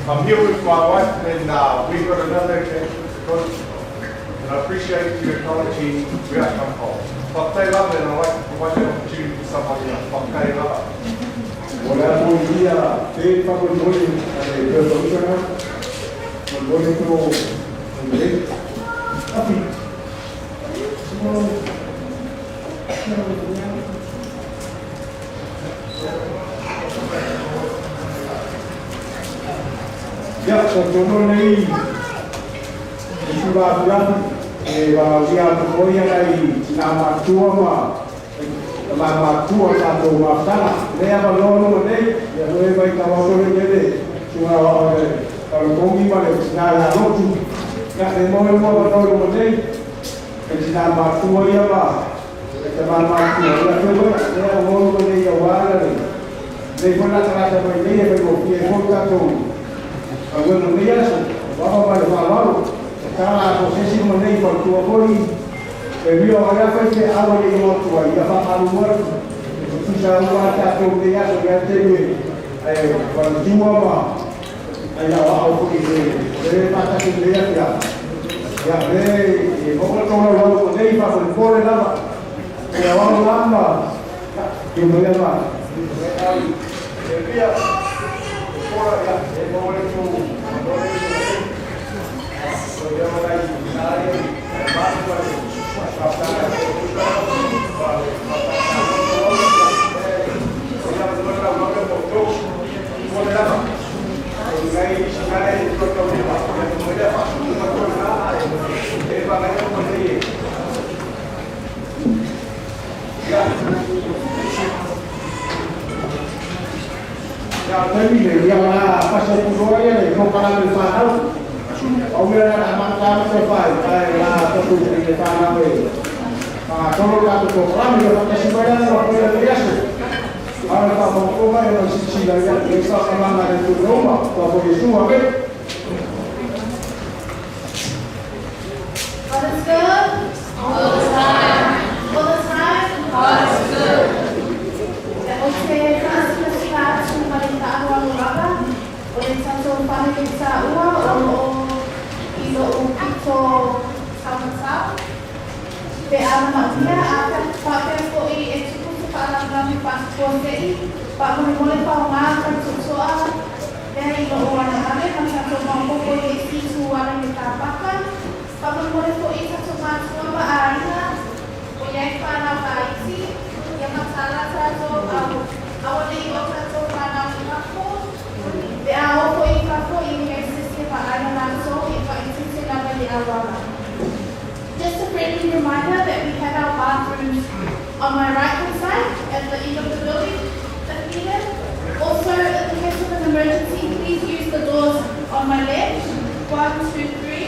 I'm here with my wife and we've got another engagement to go to. And I appreciate you acknowledging where I come from. Whakatai lava, and I like to provide that opportunity to somebody else. Whakatai lava. O le a molia te whakamoli a le pēr moli ko le api. Tonu nei i sula afiafi e valaaulia atu foi nai tinā matutua ma tamā matutua o tatou mafutaga lea avanoa luma nei ia foi mai tauato le tele suga o le Kalotogi ma le tinā ia Lotu ia e maua le avanoa luma nei e tinā matutua ia ma e tamā matutua ia foi lea avanoa luma nei auā le nei foi latalata mai nei e faigofie ai foi tatou galuega nei aso ava ma le faaaloalo e tala atoa ma nei fautua foi e rio o lea fai feau e lei o atu ai ia faamalulu atu e tutusa uma tatou nei aso ia taimi e faletua ma ai aoao foi e le faatasi nei afiafi ia le e maua taulau o nei faafolepole lava e aoao la ma ia mai ma E via, e fora ia, e maua le tu, no le tu. So ia mai nai, e matua le, fa e fa le fa ia no la no le mo to, mo le lava. E ngai sinai to to le ba, ia mo le fa su ma to na e va ngai mo le. Ia. Ia taimi le ia la pasa pusoa ia le no kala le whanau. Au mea na mata te whai, ai la toku i le whanau e. Ma tolo ka to programa ia whakasi mai ana wa koe le aso. Ara ka whakoma e mai sisi la ia le sa kamanga le tu Roma, tua ko Yesu ame. God is good. All the time. All the time. God is good. O te whaasila atu ma le taaloalo lava, o le tatou whanake tāua o lo i lo o pito taumatau. Pe ana mauia a whapea fo'i e tupu te whaalamlami whaakua sei, pa mo mole pao ngā ka tutoa, pea i lo o ana ave, ma tatou maopopo i e si tu ana me tāpaka. Pa mo mole fo'i tatou mātua ma āina, o iai whanau iti, ia matala tātou au, awa nei o tātou whanau i mako, pe a oko i fafo i mea sisi ma aina mātou i whaitite lava le awala. Just a friendly reminder that we have our bathrooms on my right hand side at the end of the building if needed. Also, in the case of an emergency, please use the doors on my left, 1, 2, 3,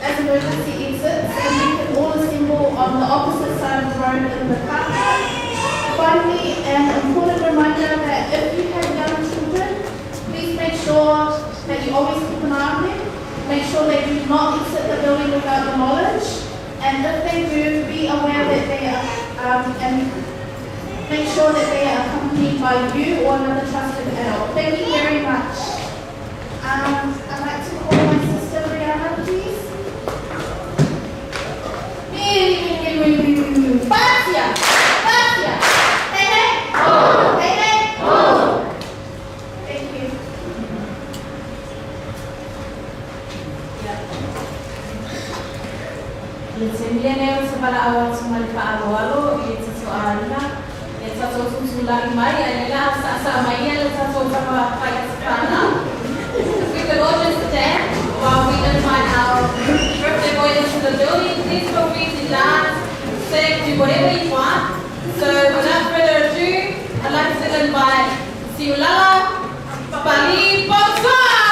as emergency exits, and we can all assemble on the opposite side of the road in the car park. Finally, an important reminder that if you have young children, please make sure that you always keep an eye on them. Make sure they do not exit the building without your knowledge. And if they do, be aware that they are, and make sure that they are accompanied by you or another trusted adult. Thank you very much. I'd like to call my sister Brianna, please. Patia! Patia! Hey, hey! Oh! Hey, hey! Oh! Thank you. Le taimi lenei o te valaau atu ma le faaaloalo i le tatou aiga, le tatou tutulagi mai, ae le la saasaa mai ia le tatou tama fai whanau. If we could all just stand while we invite our birthday boy into the building, please feel free to dance, sing, do whatever you want. So without further ado, I'd like to invite Siulala Papali Bonsoir!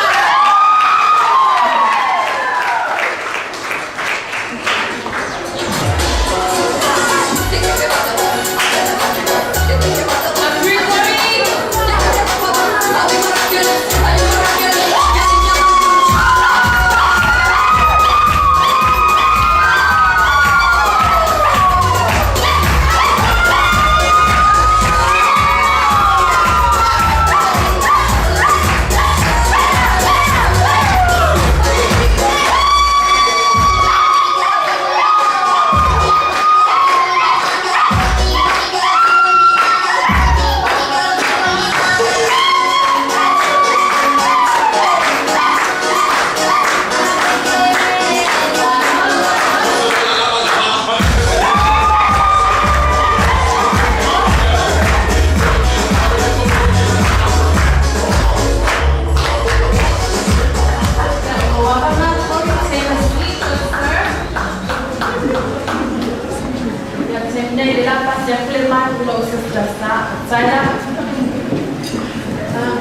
Nei le la pasi atu le malu i lou sister Sa Zaida.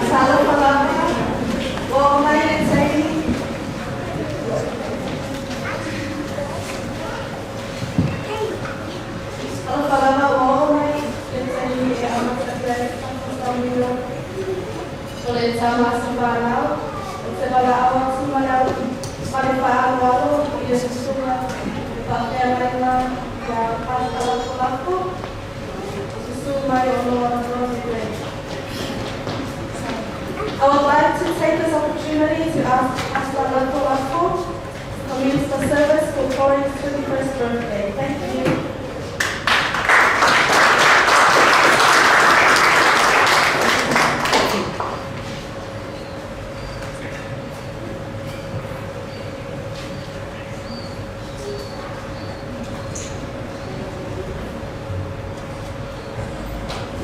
Talofa lava, ua oo mai le taimi. Talofa lava ua oo mai le taimi e amata atu ai le faafofogauina o le tama a Savanau. Ou te valaau atu ma le ma le faaaloalo i le susuga i le faafeagaiga ia Pastor Lakolako, susu mai o Noah Roseblack. I would like to take this opportunity to ask Pastor Lakolako to commence the service for Corey's 21st birthday. Thank you.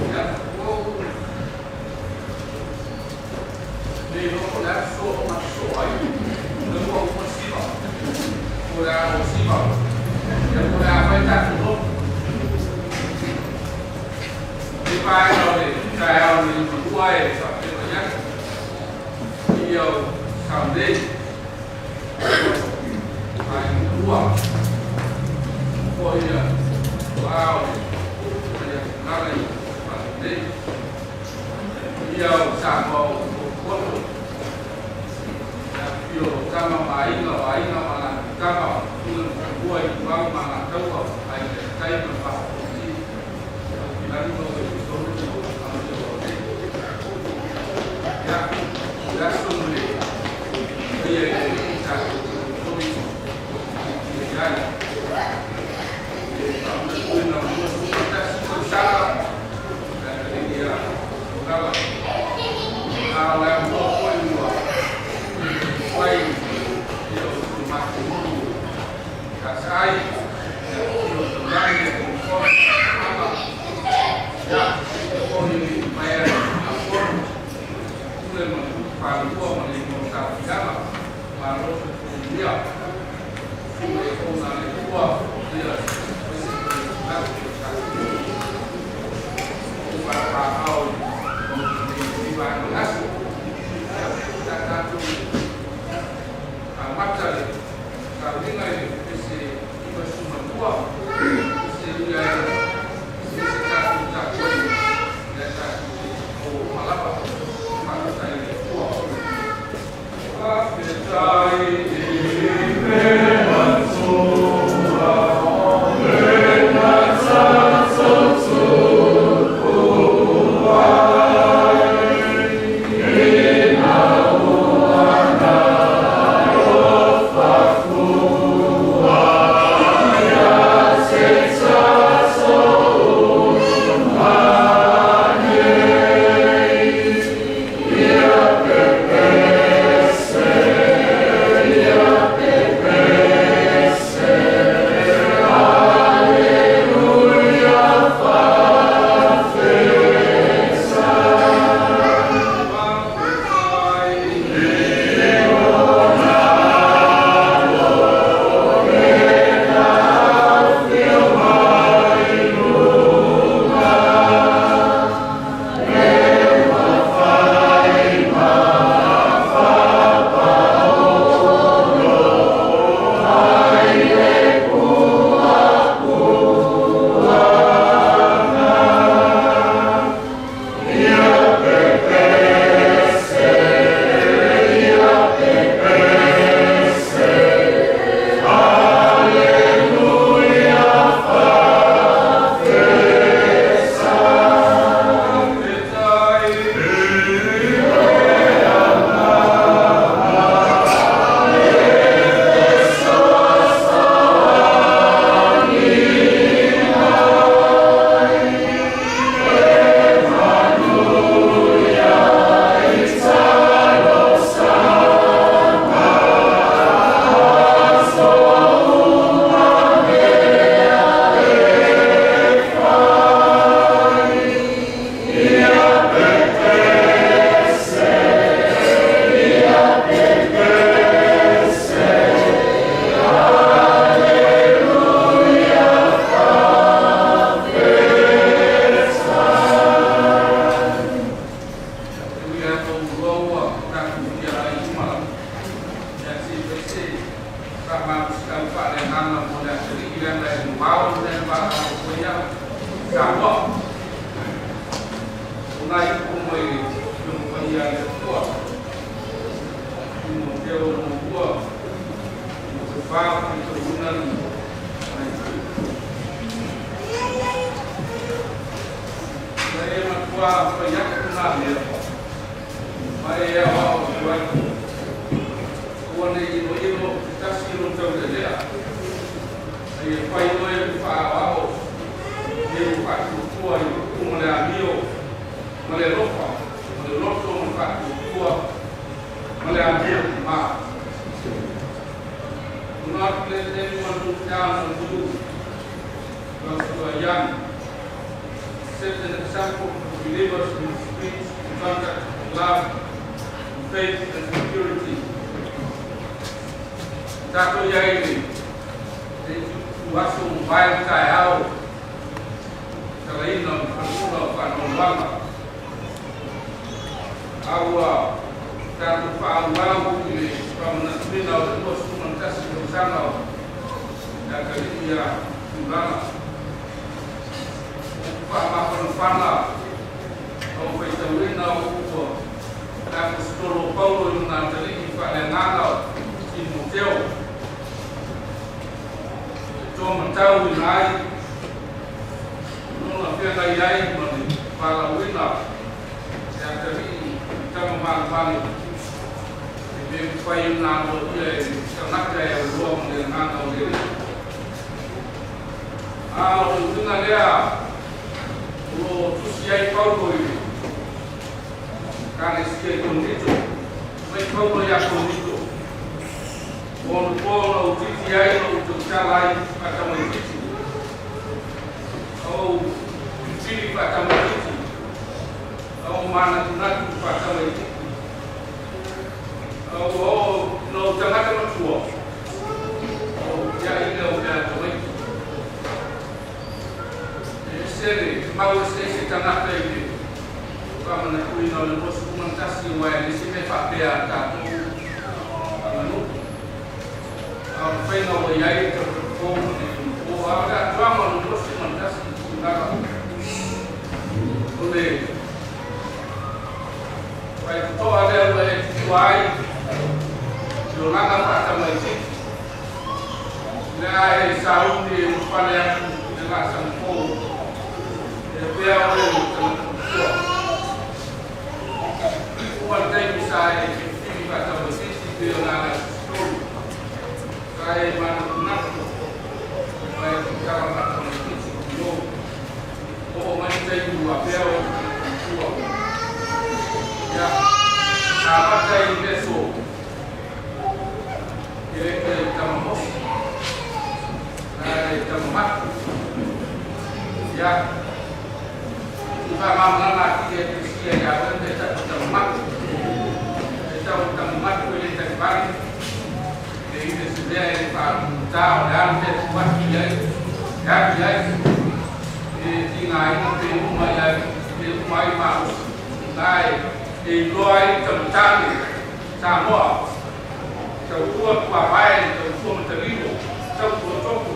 Ia, ua ou le iloa po o le a le soo o matou soo ai, o lea ua uma le siva, po o le a o siva, ia po o le a fai le tatou lotu. I lenei vaega o le taeao nei manua e faapea mai ai, ia o Sunday, ua aiga lua, foi ia toa o le tulaga i faapenei. Ia o Samoa o potopoto, ia afifio o tama ma aiga, o aiga ma latou tama, o Tula ma Tumua i Ituau ma Alataua, Aiga i le Tai ma le Vaa o Fonoti, Aukilani ma Uesuitonu ma Aotearoa nei. Ia, o le aso lenei, paia i le Alii tatou te tolitoli ma fitifia i ai. E faamanatuina 21 tausaga na Ekalesia Tulaga. A o le avanoa foi ua fai ia o si o matou nuu Sasaai, ia afifio o Taulagi, ia Tomosoa, Ama, ia foi mai ai Afono, Pule ma le Gutu Falelua ma le Igoa o Saofiaga, Malo soifua manuia. Susu mai auauna a le Atua, ia aemaise foi le tulaga o tatou nuu. O papaaao i Maota nei i lenei vaega o le aso. Ia, sa tatou amata le sauniga i le pese 92, pese ui ai e se tatou tapuaiga, lea tatou te o uma lava, faafetai i le Atua. Faafetai i le Atua, le Samoa. O nai upu mai le Afioga Paia a le Atua. Timoteo 1, 4, faitauina nai Na e matua fai atu nā mea, ma e aoao atu ai. Aua ne i inoino se tasi i lou taulealea, a ia fai oe ma faaaoao e ua faatuatua i upu ma le amio ma le alofa ma le loto ma le faatuatua ma le amio mama. Do not let anyone look down on you because you are young. Set an example for believers in speech, in conduct, in love, in faith, and in purity. Tatou i ai le ituaso ua mavae le taeao talaina o le fanua o faanoanoaga. A ua tatou faaauau i le faamanatuina o le 21 tausaga o le atalii ia Tulaga. O upu faamafanafana o faitauina o upu a le Aposetolo o Paulo i lona atalii faaleagaga o Timoteo e toamatauina ai lona feagai ai ma le valaauina e atalii i tama malemale e le mafai ona aloaia e le tagata e auloa ma le agaga o le Alii. A o le uiga lea o lo o tusi ai Paulo i le Ekalesia i Korinito, mai Paulo iā Korinito, O ona po na ou titi ai na ou tautala ai faatamaitiiti, na ou filifili faatamaitiiti, na ou manatunatu faatamaitiiti, a ua oo ina ou tagata matua, ona ou tiai lea o mea tamaiti. E ese le mau eseese tagata i le faamanatuina o le 21 aua e le se mea faapea a tatou aganuu. A o le faiga ua i ai le tausaga fou ma le po, a o le atoaga o le 21 i tulaga o le faitotoa lea ua e tuua ai i olaga faatamaitiiti. Lea e sauni e ulufale atu i le laasaga fou e pea oe o le tagata matua. Uma le taimi sa e filifili faatamaitiiti pei o nā apositolo, sa e manatunatu ma e tautala faatamaitiiti i o. Oo mai le taimi ua pea oe o le tagata matua. Ia, sa amata i le aso E le toe tama mosi, ae tama matu. Ia, i faamalamalama atili e Ekalesia ia oe pe tau tama matu. E tau tama matu e le talivali, e le ile se mea e le faalutā o le a le mea e tu atu i ai, e alu i ai, e tigaina pe uma i ai, pe uma ai malosi. Ae e iloa ai le tamatane Samoa. Tautua tuavae, tautua matalino, tautua toto,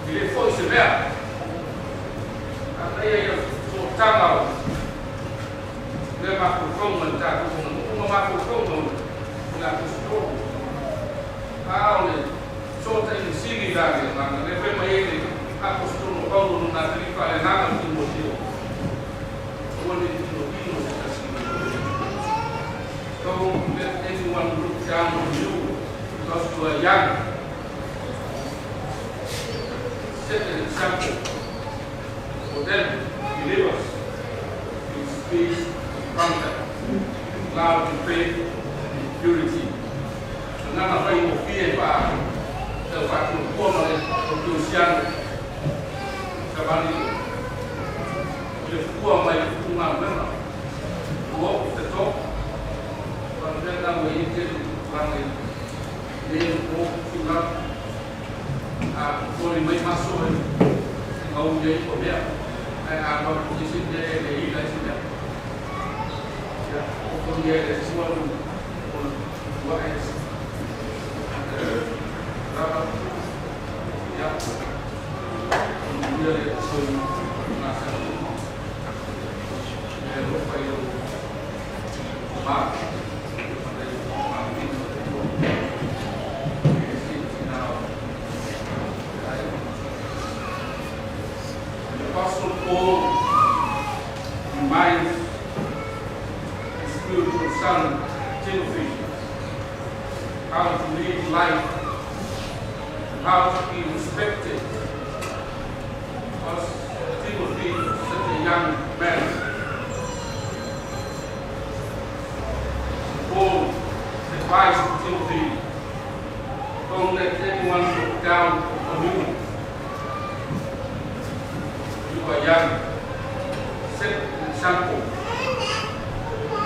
e le foi se mea. A ia ia sootaga o lea mafaufauga i le tatou aganuu ma mafaufauga o le Aposetolo. A o le fesootaiga sili la le agaga, lea fai mai ai le Aposetolo Paulo lona atalii faaleagaga o Timoteo, Aua ne i inoino se tasi i lou. Don't let anyone look down on you because you are young. Set an example for them, believers, in speech, in conduct, in love, in faith, in purity. Agaga faigofie pa tau faatuatua ma le kerisiano savali i le fua mai le fugaluega. Walk the talk. O le mea lena ua i ai tele o tupulaga i lenei po tulaga a popole mai maso e gaui ai ua mea ae a alu atu i se mea e le ila ai se mea. Ia, totogi ai e le Atua lona tutuae lava. Ia, manuia le Atua i tama ma le faamanuiaina o le Atua e si tina o le aiga. The Apostle Paul reminds his spiritual son, Timothy, how to live life and how to be respected. Because Timothy was such a young man. Paul advised Timothy, don't let anyone look down on you. You are young. Set an example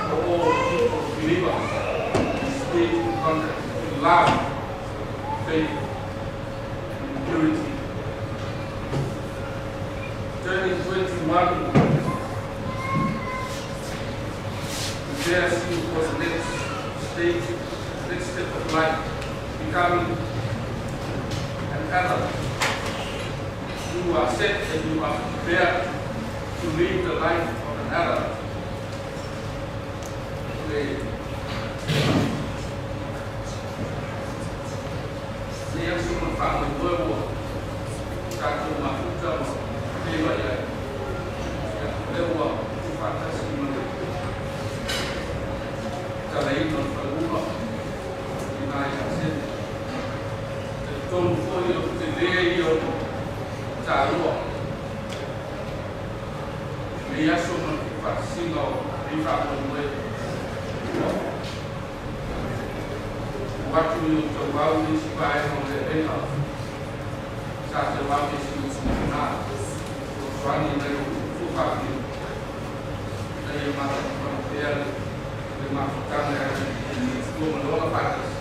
for all people, believers, in speech and conduct, in love, faith, and purity. Turning 21 prepares you for the next stage, next step of life, becoming an adult. You are set and you are prepared to live the life of an adult. Le le aso ma faamoemoe ua tatou mafuta ma feiloai ai ia o lea ua tuufaatasi ma le talaina o le faleula ina ia sene talitonu foi o telē ia o taua nei aso ma le tuufaatasiga o nei faamoemoe ua o atu i o tauau nisi vaega o le avega sa tauau isi na fesoasoani nai o tuufaafia na ia mafaufau pea le mafutaga e tua ma le ola faatasi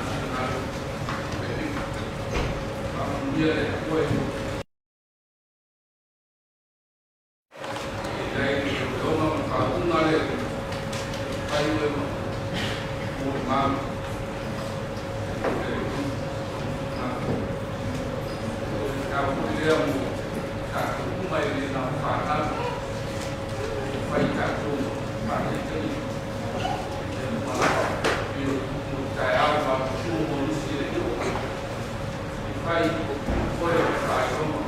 finagalo faamanuia le Atua i ai le leoleoga ma faauuga le fai oe ma mo le mau le na o le tau foi lea mo tatou uma e le na o fanau fai tatou faataitaiga e uma lava i o mo taeao ma tu mo nisi e le o i fai oe o le faailoga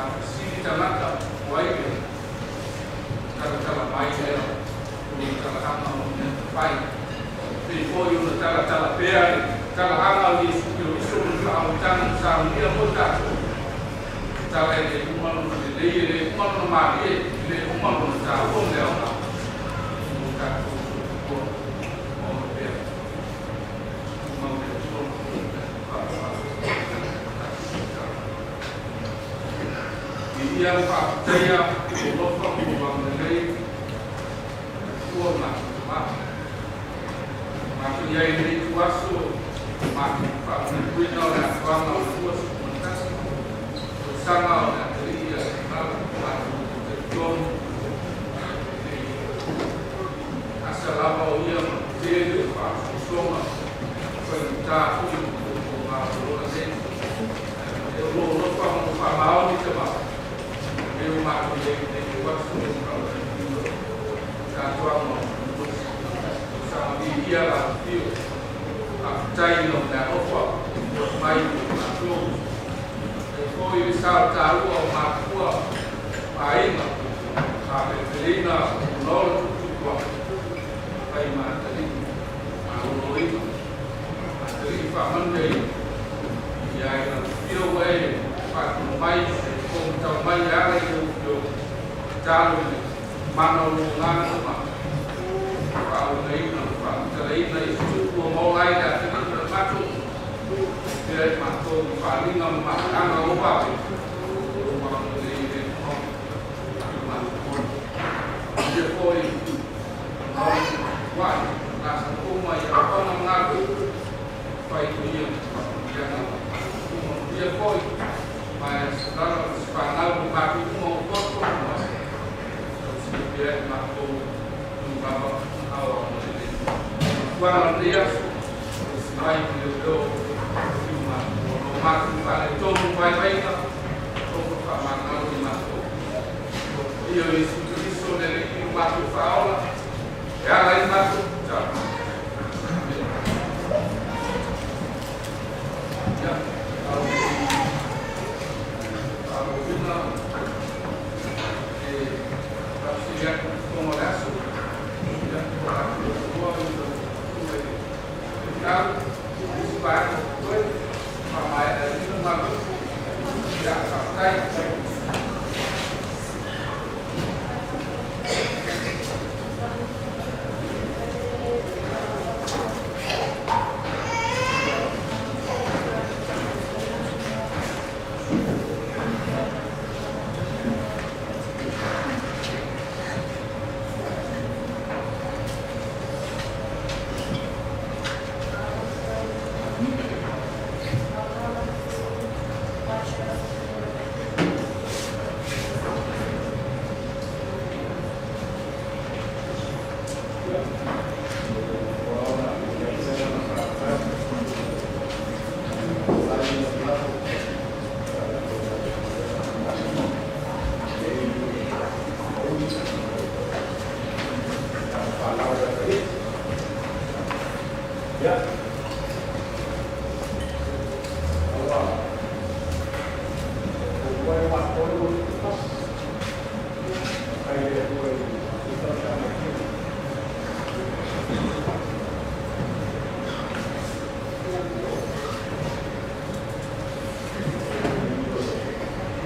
a fesili tagata o ai le talatala mai lea o le talaaga o mea fai pei foi ona talatala pea le talaaga o Iesu Keriso ma le faaolataga na saunia mo tatou tala e le uma lona lelei e le uma lona malie e le uma lona taua ma le aoga mo tatou soifua ma ola pea tumau le Atua ma faafetai. Viia ma faafetaia lou alofa ma lou agalelei Atua ma ma matou i ai lenei ituaso matou faamanatuina o le atoaga o le 21 tausaga o le atalii a Saimala. Matou talitonu i asa lava o ia ma tele o faasoasoga faigata foi o maloloa nei e o loo alofa ma lou faamaoni tama e o matou i ai lenei ituaso faamanatuina le atoaga o le 21 tausaga. Viia lau afio, faafetai i lou meaalofa ua mai mo matou e foi le sao taua o matua ma aiga faapelepeleina ona ola tuputupuaʻe fai ma atalii maloloina atalii faamanuiaina ia ai lau afio ua e faatino mai fomatau mai e ala i lou afioga tatalo i le mana o lou agaga ma faaaugaina ma faamatalaina i se tupu ua maola ai le atalii ma le matou pea i matou i faaliga ma maaaga o vave o lou agalelei le matou ia foi wai na sa uma i auauna ma galuega fai o ia faamanuiaga uma ia foi ma lala o se fanau ma matou uma o toto ma tausia pea i matou lava ao agalelei fuafuaga o lenei aso o se mai i leoleo i matou o lo matou faaletonu vaivaiga o faamagalo i matou ia Iesu Keriso le Alii o matou faaola.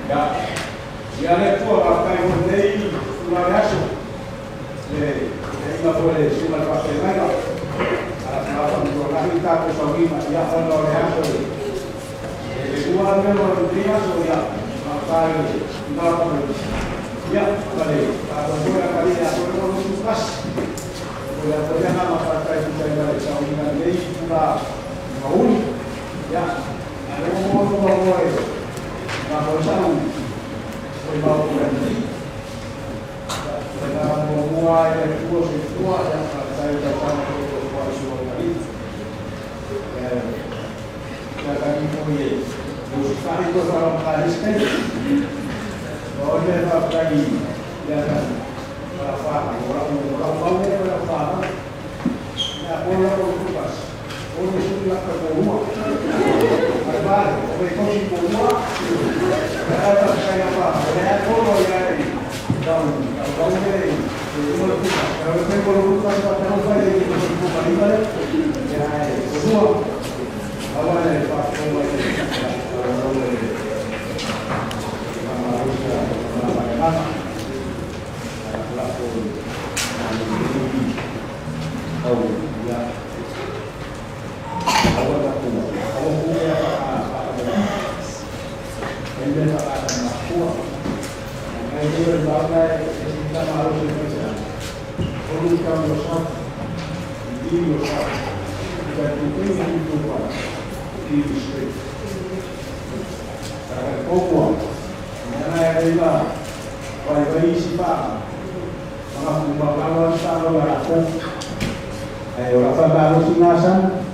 Ia, ia le Atua, faafetai mo lenei tulaga o le aso, le aiga foi le susuga i le faafeagaiga, a faamatuanai le tatou sauniga, ia, ona o le aso e le lua lava mea o lenei aso, ia, faafetai i le tulaga foi, ia, ma le faamoemoe a Maria ia toe lua lutu tasi. O le atoa le agaga faafetai tusa ai ma le sauniga i lenei itula aoauli. Ia, a o lea ua maua lou avanoa e avatu ai sau molimau i Ia, o le agaga muamua i le Atua soifua, ia, faafetai i le tausaga foi o toa i sua o Alii. Ia, ia tagi foi e usita'i toe faalogogata i isi taimi. O le mea faafetai ia whānau, o lau mau lea o lau whānau. Mea ko lau o Lukas, o le sui la ka ko rua. Ai vale, o le kosi ko rua. Mea ai ta kai a whānau, o le ai kolo ia e tau, tau tau le e uma le Lukas. Tau le pe ko Lukas pa tau whai le ko ko ka iwa le. Ia ai, ko rua. Awa le whānau mai le, tau tau le,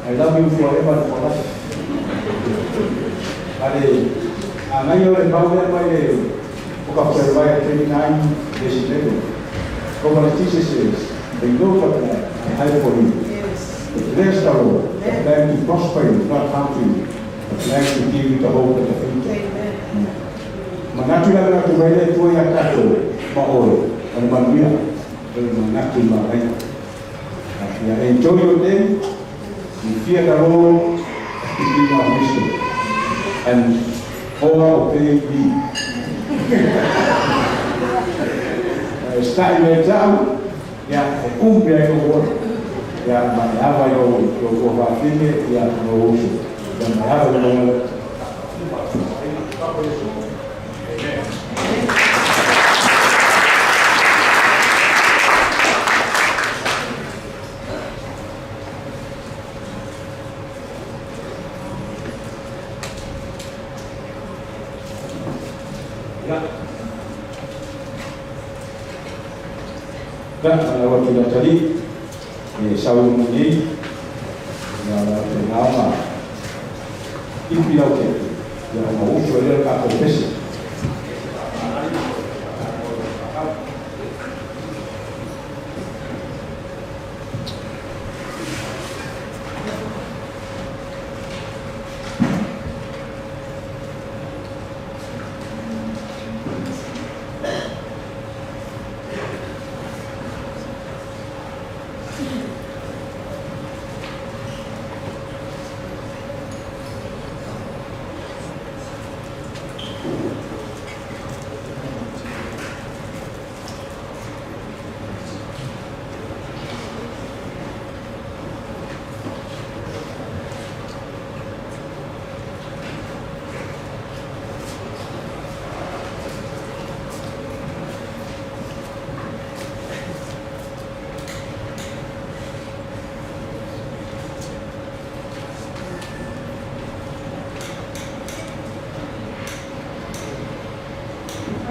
I love you forever and for life. Ale, a ngai o le mau lea mai le Book of Jeremiah 29, verse 11. For what Jesus says, they know what plan I have for you. The bless the Lord, the plan to prosper you, not harm to you, the plan to give you the hope and the future. Manatu la manatu mai le Atua ia tatou ma oe, o le manuia, o le manatu maraina. Ia enjoy your day, you fear the Lord, to be our wisdom, and all obey me. Stai me tau, ia e umbi ai o oe, ia ma e ava i o tuafafine, ia ma o uso, ia ma e ava i o. Amen. Ia. Ia, lau atu i Tali, e sau i luga nei, ia la te ngā ipi lau ke, ia o ngā uso e lea tatou pese.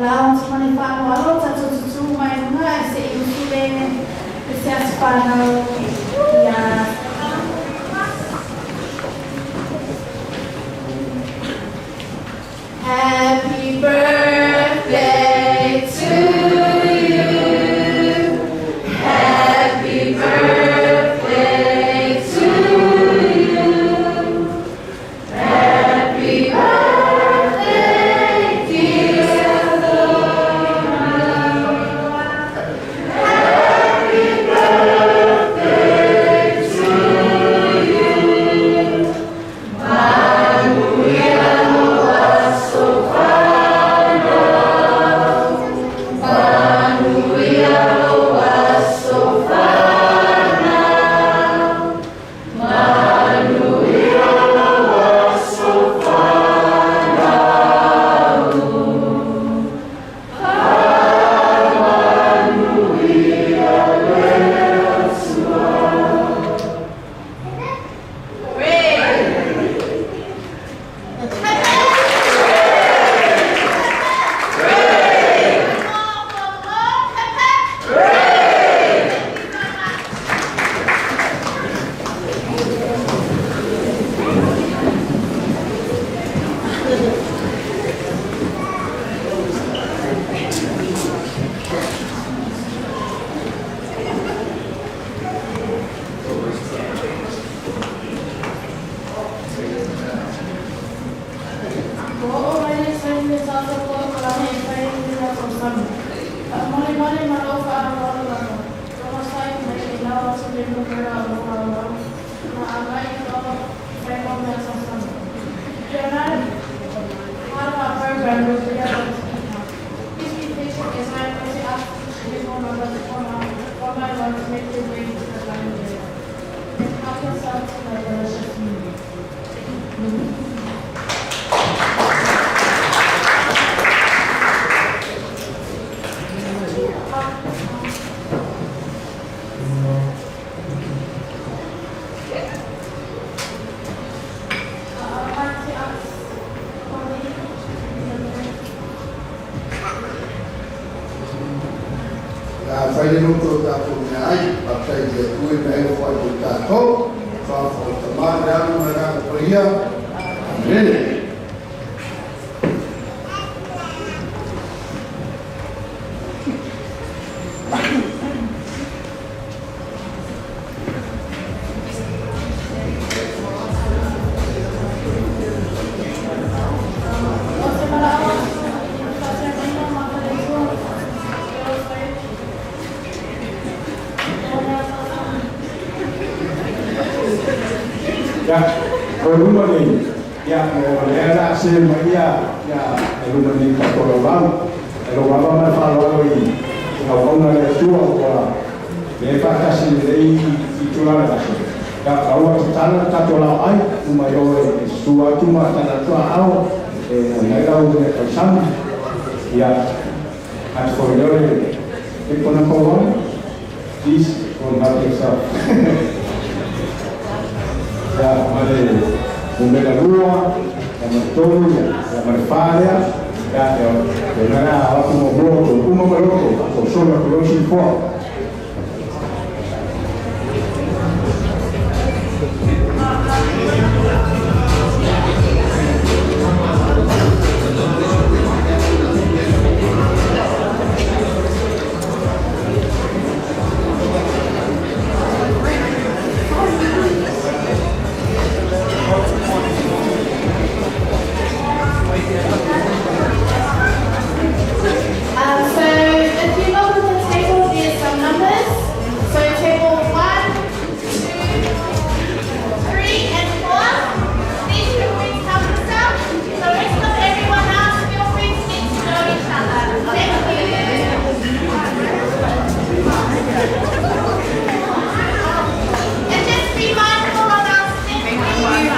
Lao atu ma le faaaloalo tatou tutū mai luga ae se i usu le se aso fanau ia. Happy birthday to you. Happy birthday to you. Happy birthday, dear Lorna. Happy birthday to you. Manuia lo aso. Chairman, part of our program was to have a speaker. Please be patient as I am going to ask each individual member to come up one by one to make their way to the dining area. And help yourself to my delicious meal. I'd like to ask colleague to be La whaile loto o tātou mea ai, pa tai te ue mea ai whai o tātou, wha wha ta maa le alu na ngā paia. Amen. Ya, o luma nei, ya, o lea la se mai ia, ya, e luma nei ka tolo vau, e lo vava mai whaaloalo i ngau kauna le tua o le whakasi le i i tula le aso. Ya, ka ua te tala tato lau ai, uma i oe e sua atu ma tana tua ao, e nai lau le kausama, ya, at for yore, e kona number one, please go and help yourself. Ya, mare numera lua, ya mare tolu, ya, ya mare whārea, ya, ya, ya nana watu mo moro, uma maroko, o solo ko yoshi fo. So if you look at the table, there's some numbers. So table 1, 2, 3, and 4. Please feel free to help yourself. The rest of everyone else, feel free to get to know each other. Thank you. And just be mindful of our step, please.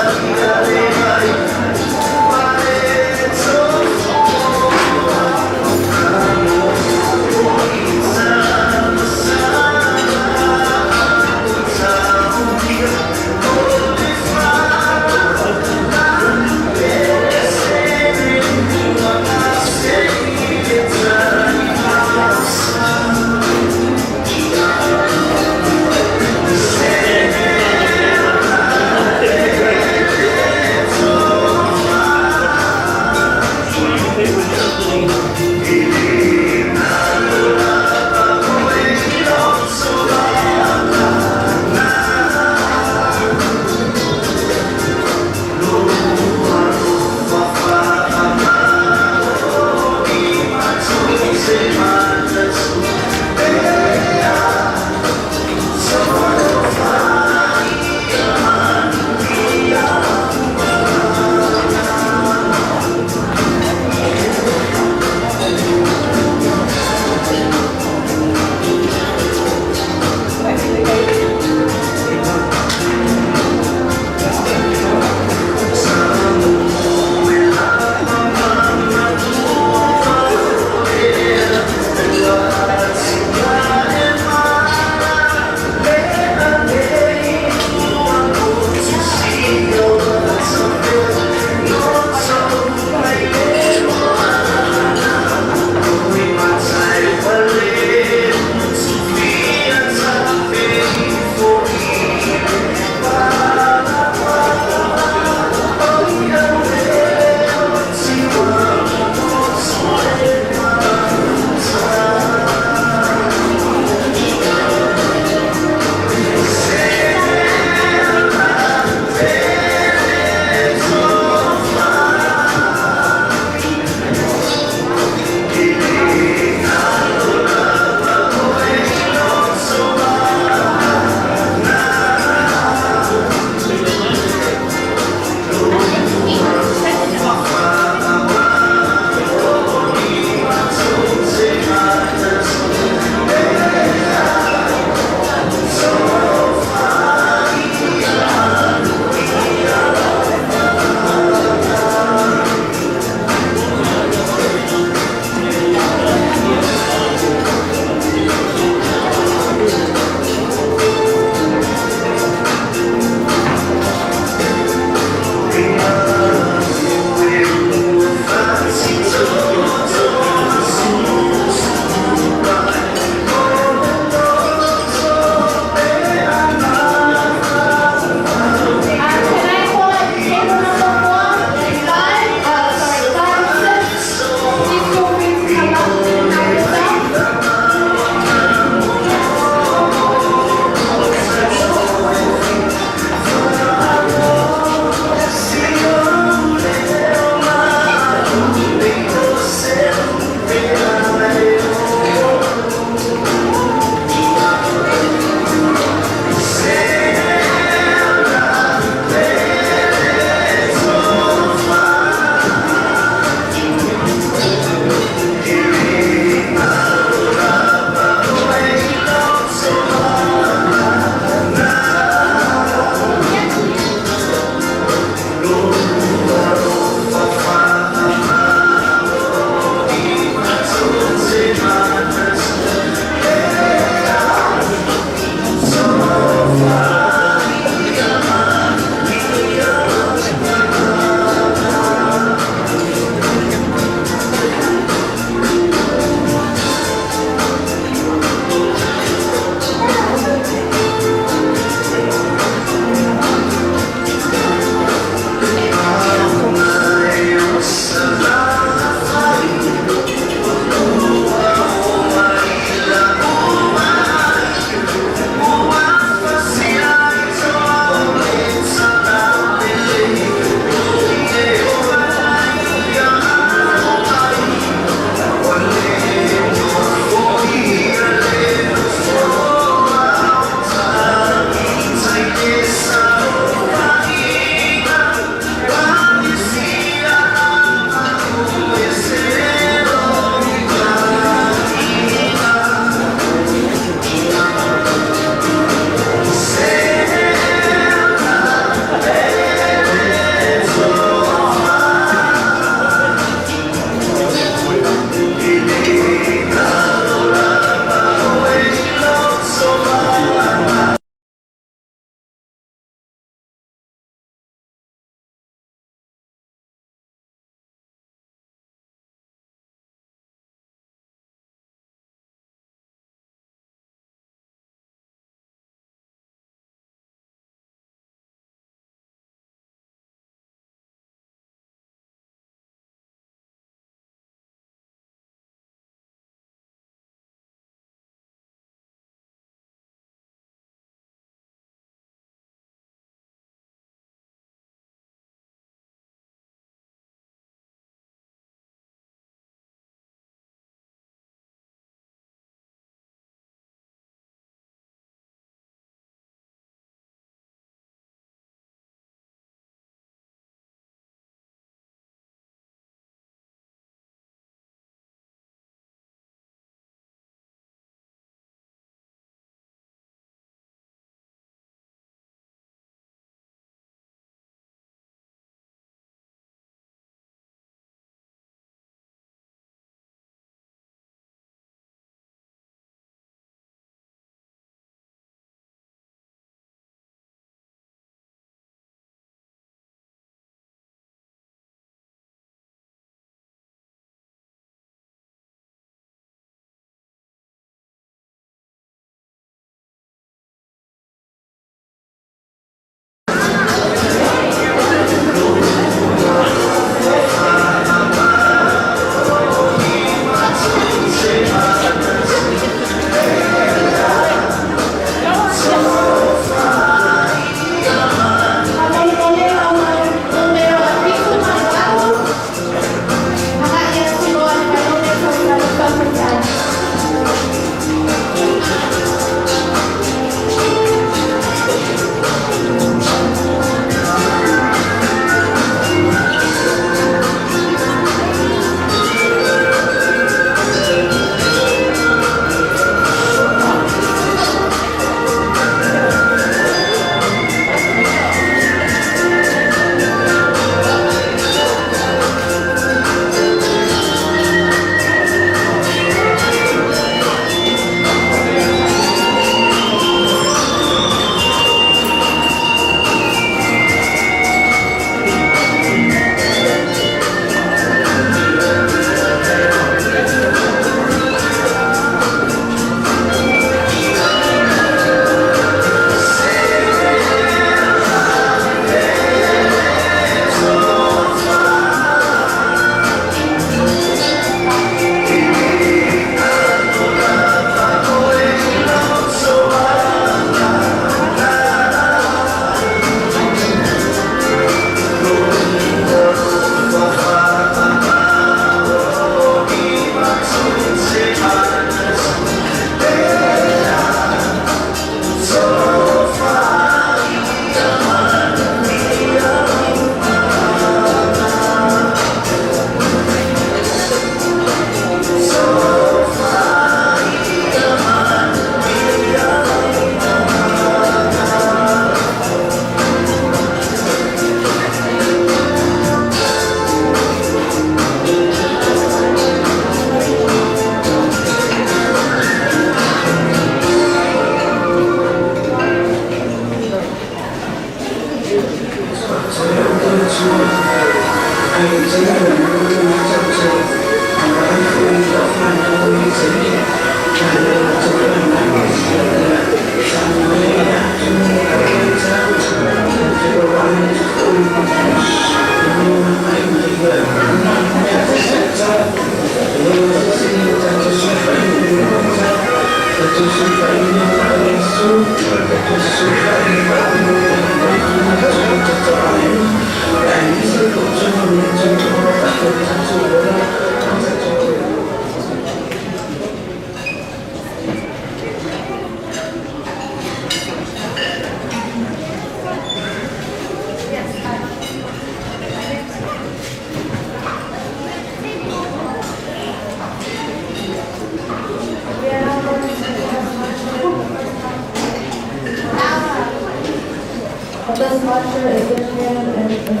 This lecture is dedicated in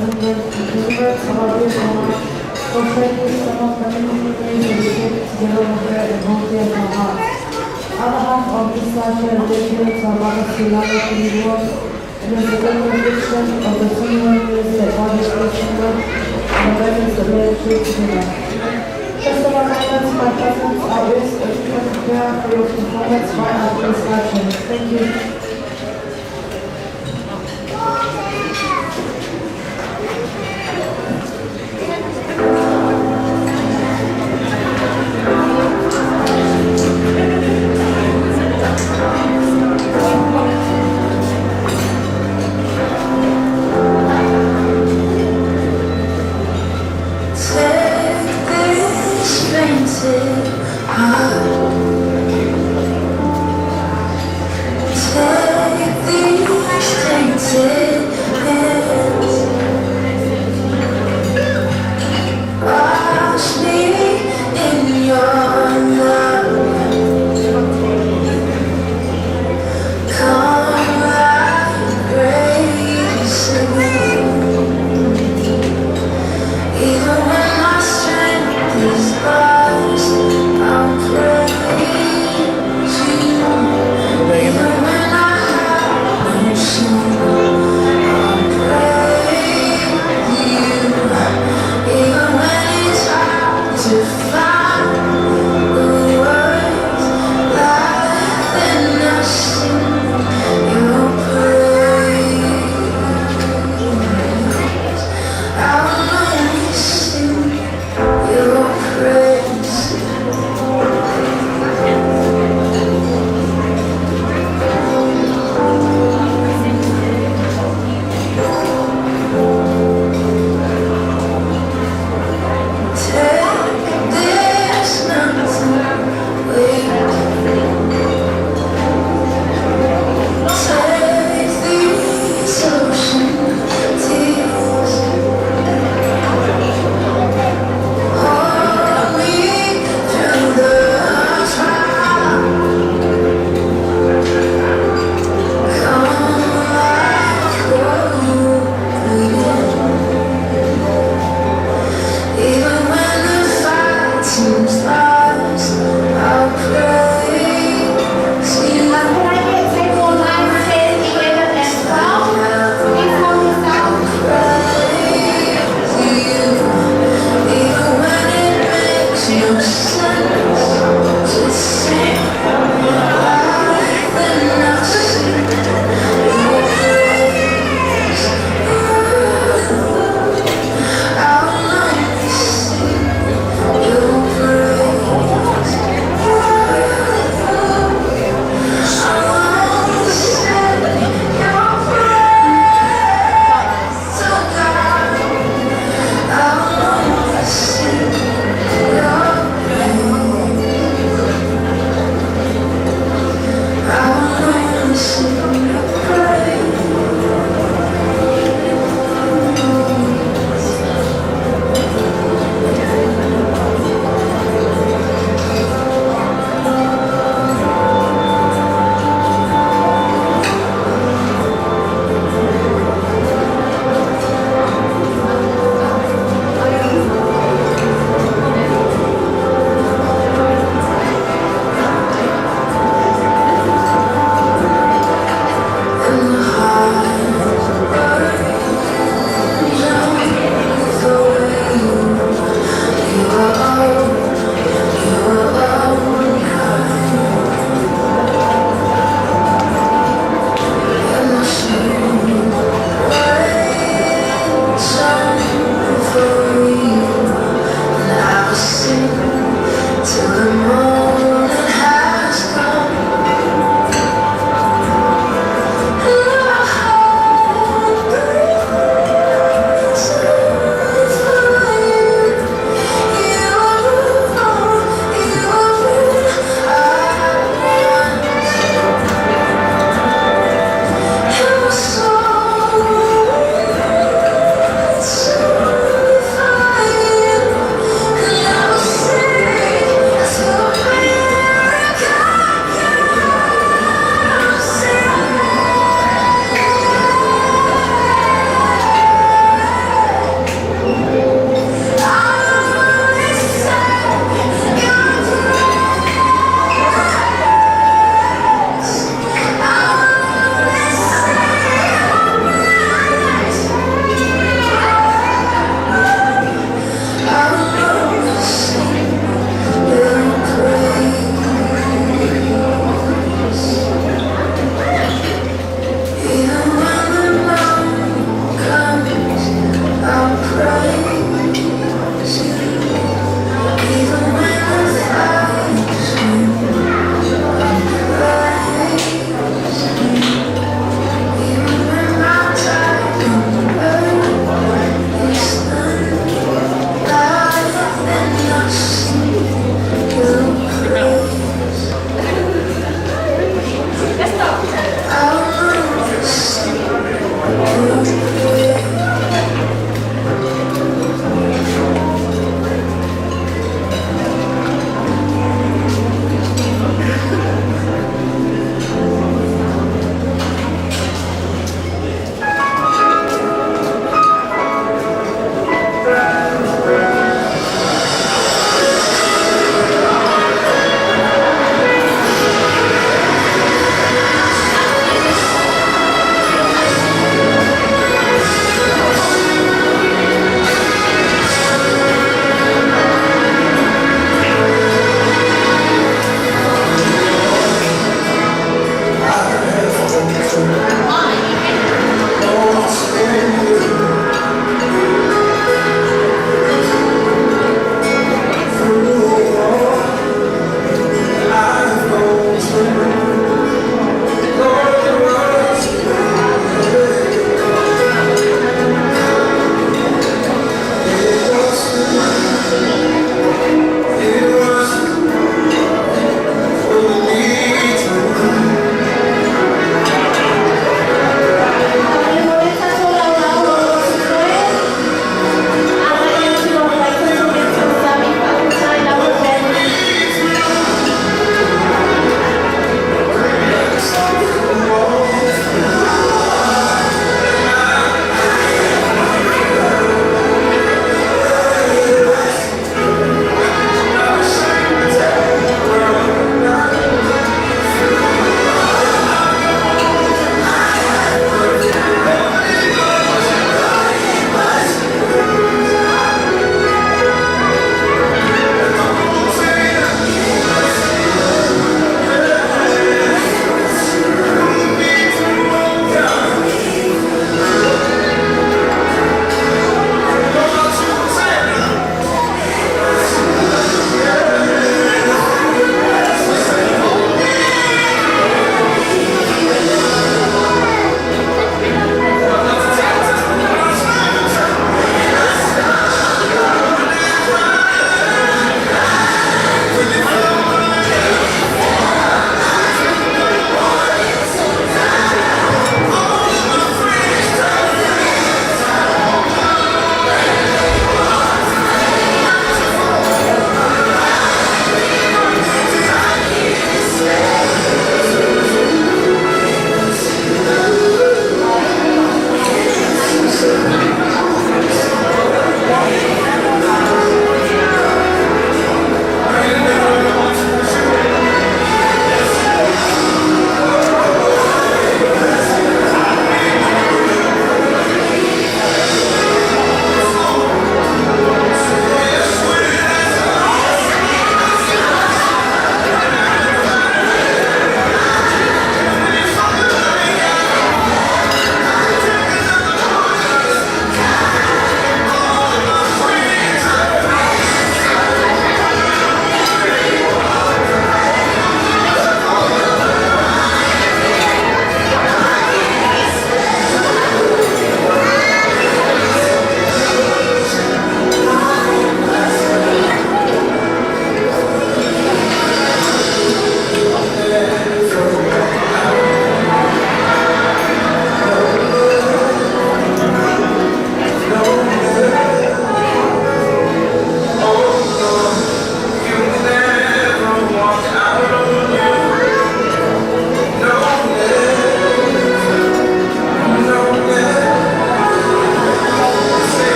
remembrance of our dear Mama, for sharing some of the many memories that we shared together with her in both of our hearts. Other half of this lecture is dedicated to our mother, Sulana Kiliwa, and is a good reflection of the 21 years that God has blessed her with and the moments that we have shared together. Just a reminder to my cousins out west, if you can prepare for your performance right after this lecture. Thank you. Take this fainted heart. Take these tainted hands. Wash me in your love. Come like grace again. Even when my strength is lost, I'm praying.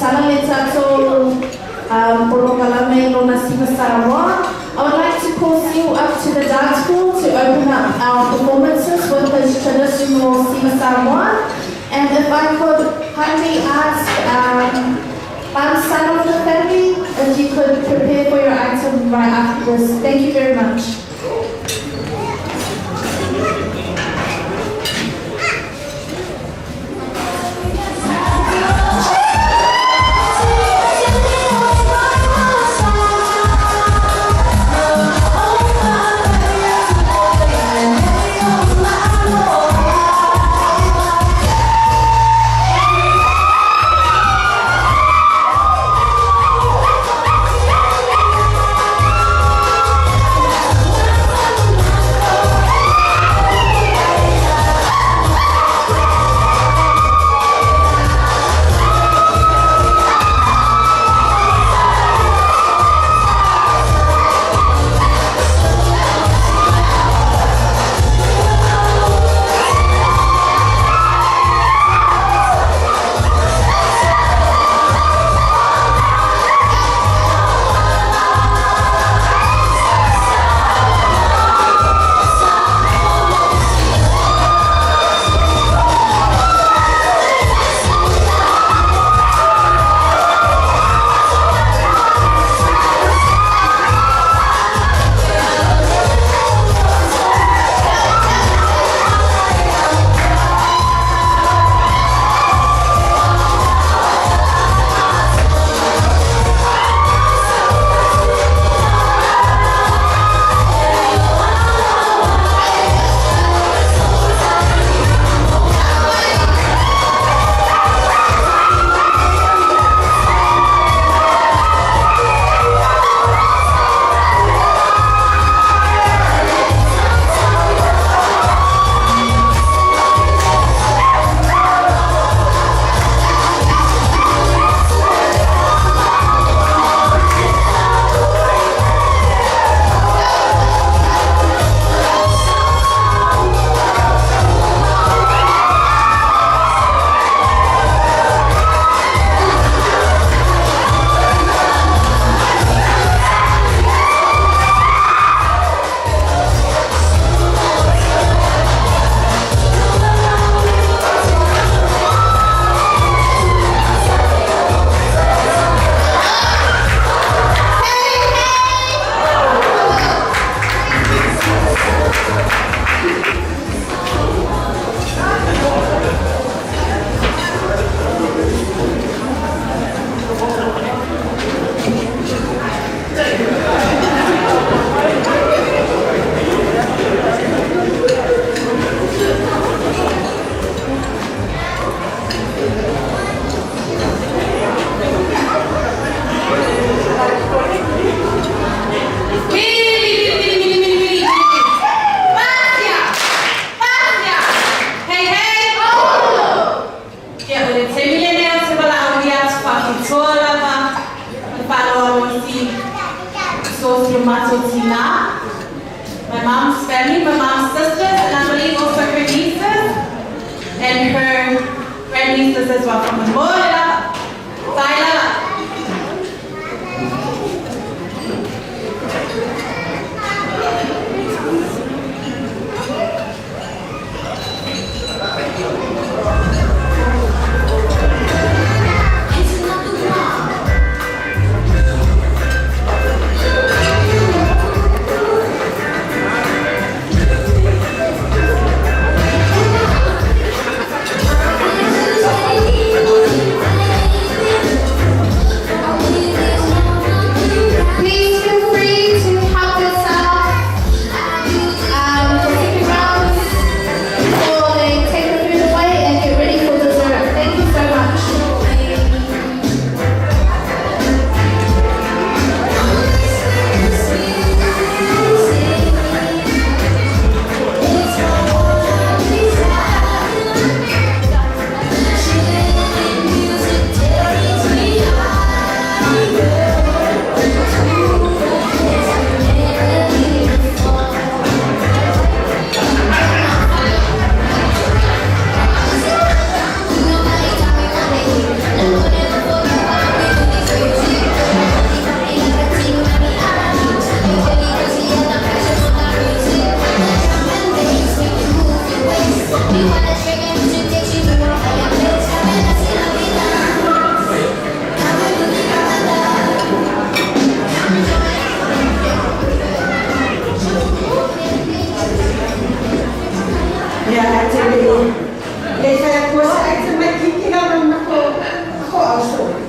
tatala le tatou polokalame i lona Siva Samoa. I would like to call Siu up to the dance floor to open up our performances with his traditional Siva Samoa. And if I could kindly ask one son of the family, if you could prepare for your item right after this. Thank you very much. My mom's family, my mom's sisters, and I believe also her nieces and her grandnieces as well from Moana. Taila.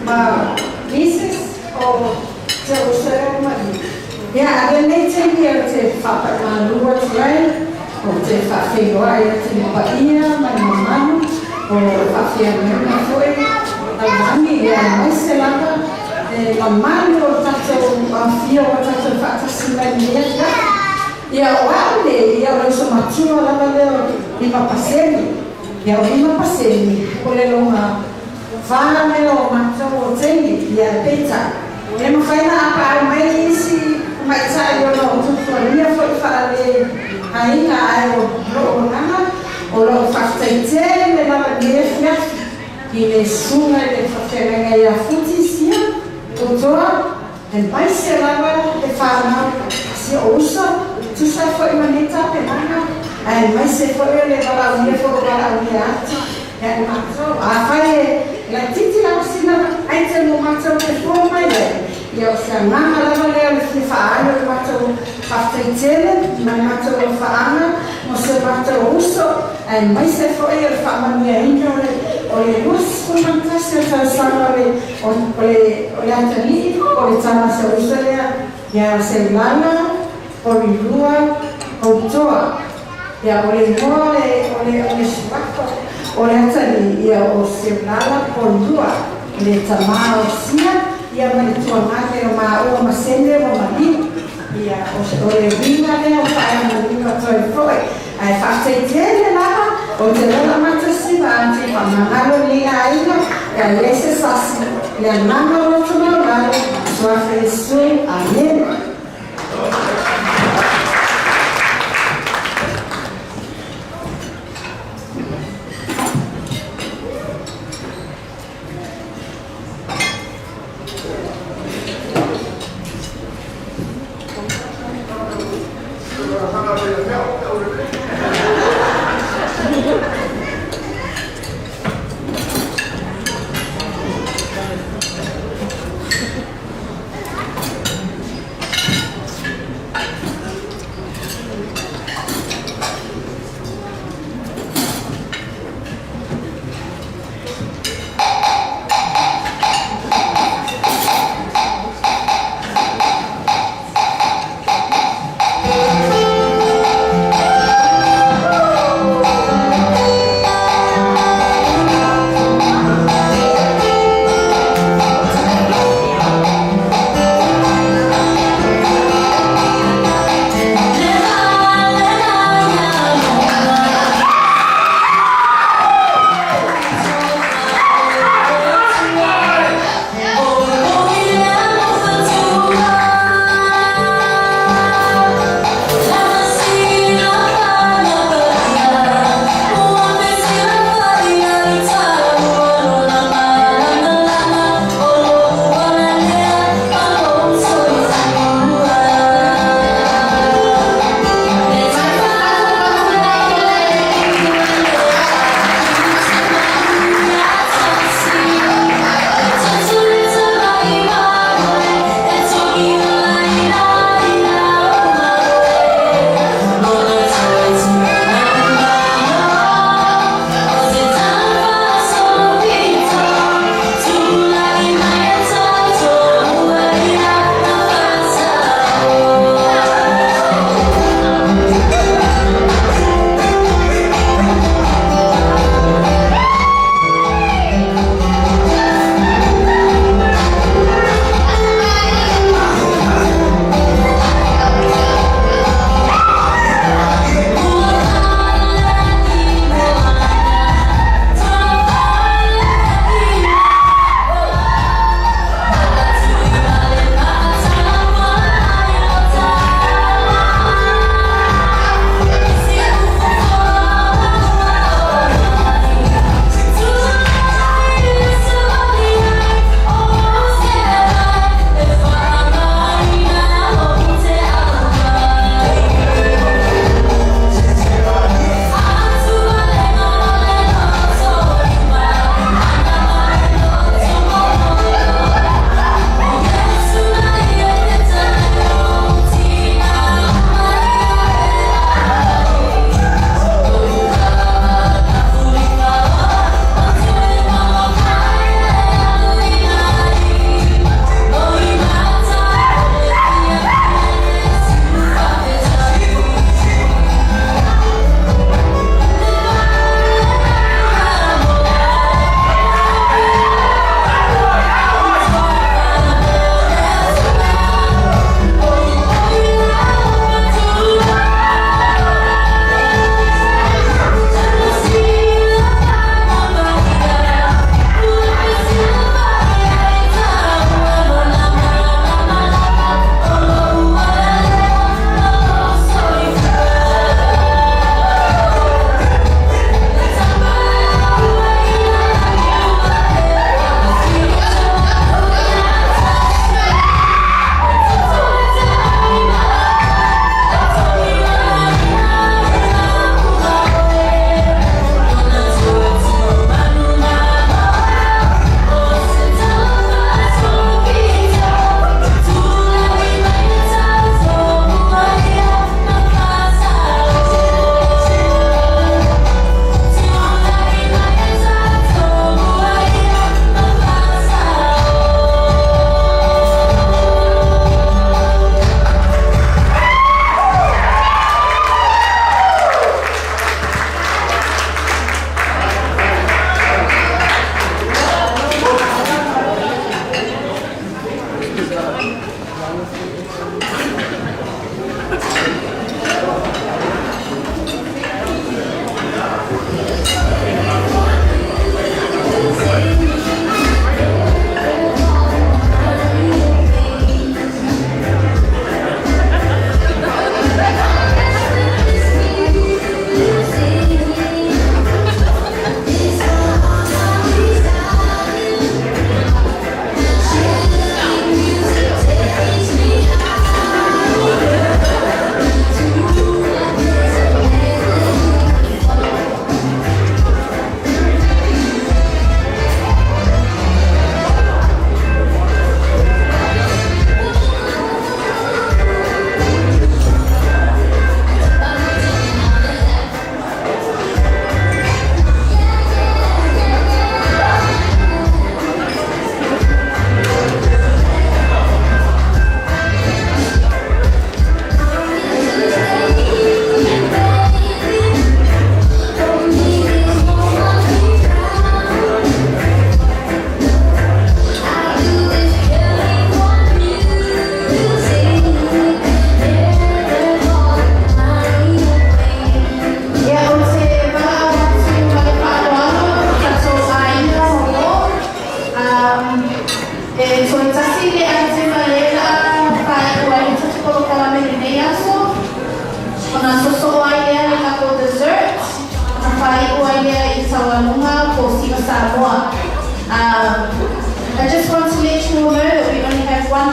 Ma Mrs. O te uso lea ua maliu. Ia, a lenei taimi ou te faapaʻimalu atu ai, ou te faafeiloai atu i le paia ma le mamalu o faafeagaiga foi taulagi, ia aemaise lava le mamalu o le tatou afifio ua tatou faatasi mai i lenei afiafi. Ia, o au nei, ia o le uso matua lava lea o 5%. Ia, o 5% o le lona va lea o matou o teine, ia peitai, e mafai ona apaau mai isi tamaitai ona o tuatuagia foi faale aiga, ae o lou agaga o lou faafetai tele lava i lenei afiafi i le susuga i le faafeagaiga ia Futi Sia Totoa, aemaise lava le fanau si ou uso, tusa ai foi ma nei tapenaga, aemaise foi o le valaaulia foi ua valaaulia atu ia i matou. Afai e laitiiti lava sina item o matou te fua mai ai, ia o se agaga lava lea o le fia faaali o le matou faafetai tele ma le matou alofaaga mo si o matou uso, aemaise foi o le faamanuiaina o le o le 21 o tausaga o le O le o le atalii, o le tama a si ou uso lea ia Seulala, Polilua, Poutoa. Ia, o le igoa o le o le o le suafa o le atalii, ia o Seulala Polilua, le tama o Sia, ia ma le tuagane o maua ma Sene ua maliu. Ia, o le uiga lea o faailogalima atu ai foi. Ae faafetai tele lava, ou te lola matasi ma ati faamagalo lenei aiga, e a iai se sasi, le agaga o loto maualalo, Suafa Iesu, Amene.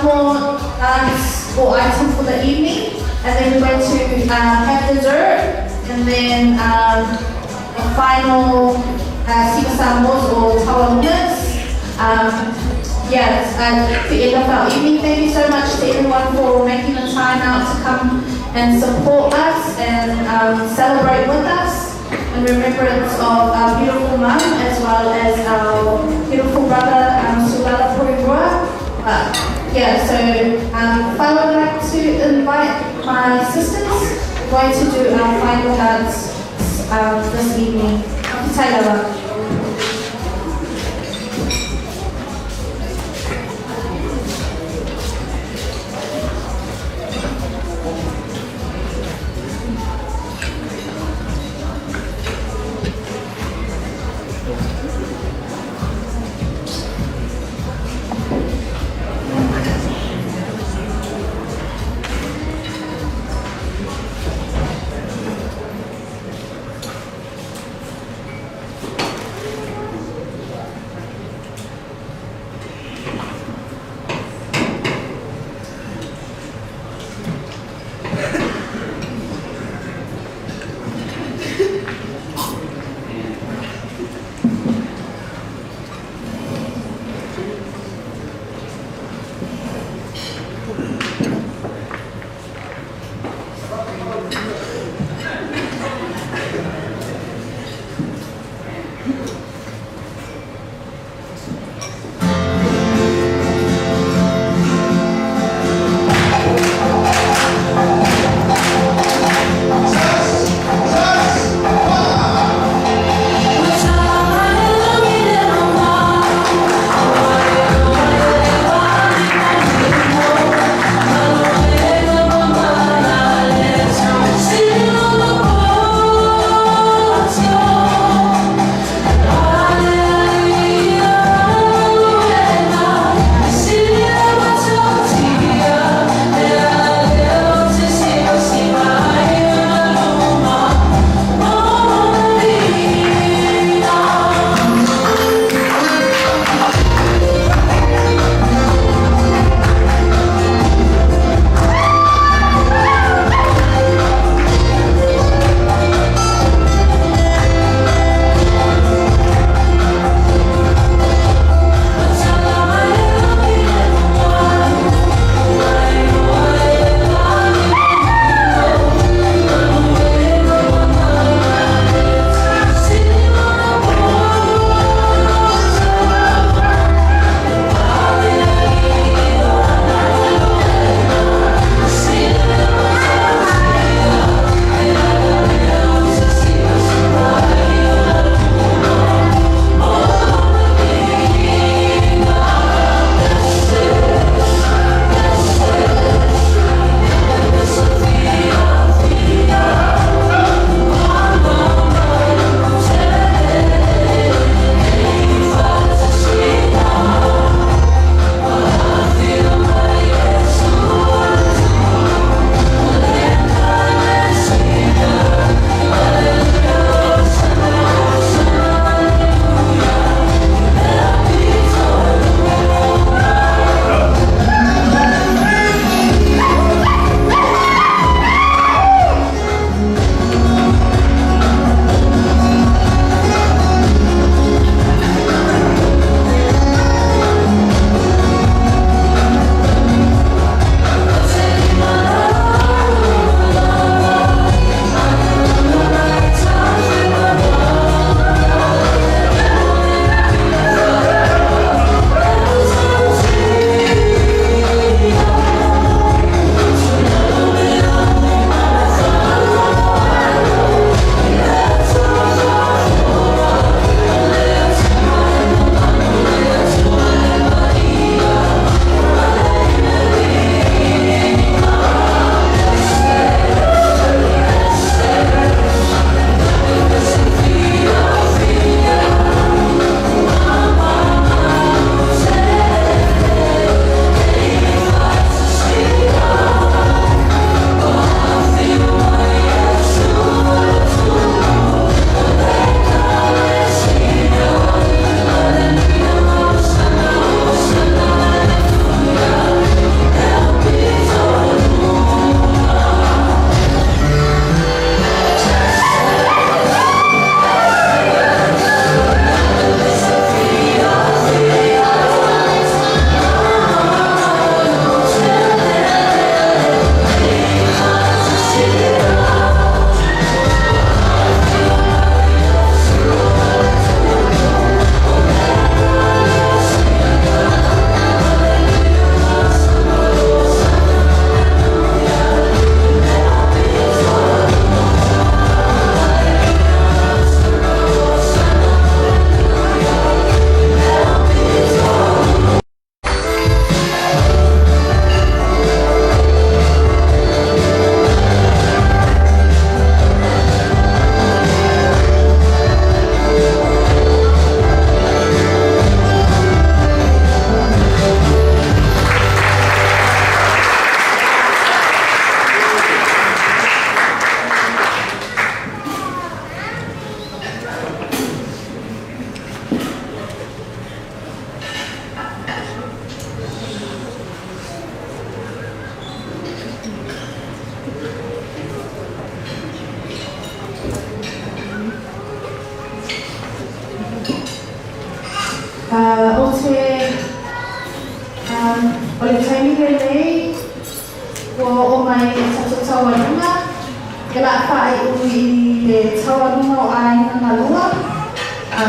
one more dance or item for the evening, and then we're going to have dessert, and then the final Siva Samoas or Taualugas. Yeah, to end off our evening, thank you so much to everyone for making the time out to come and support us and celebrate with us in remembrance of our beautiful mum as well as our beautiful brother, Sualala Porirua. Yeah, so if I would like to invite my sisters, we're going to do our final dance this evening. Taylor.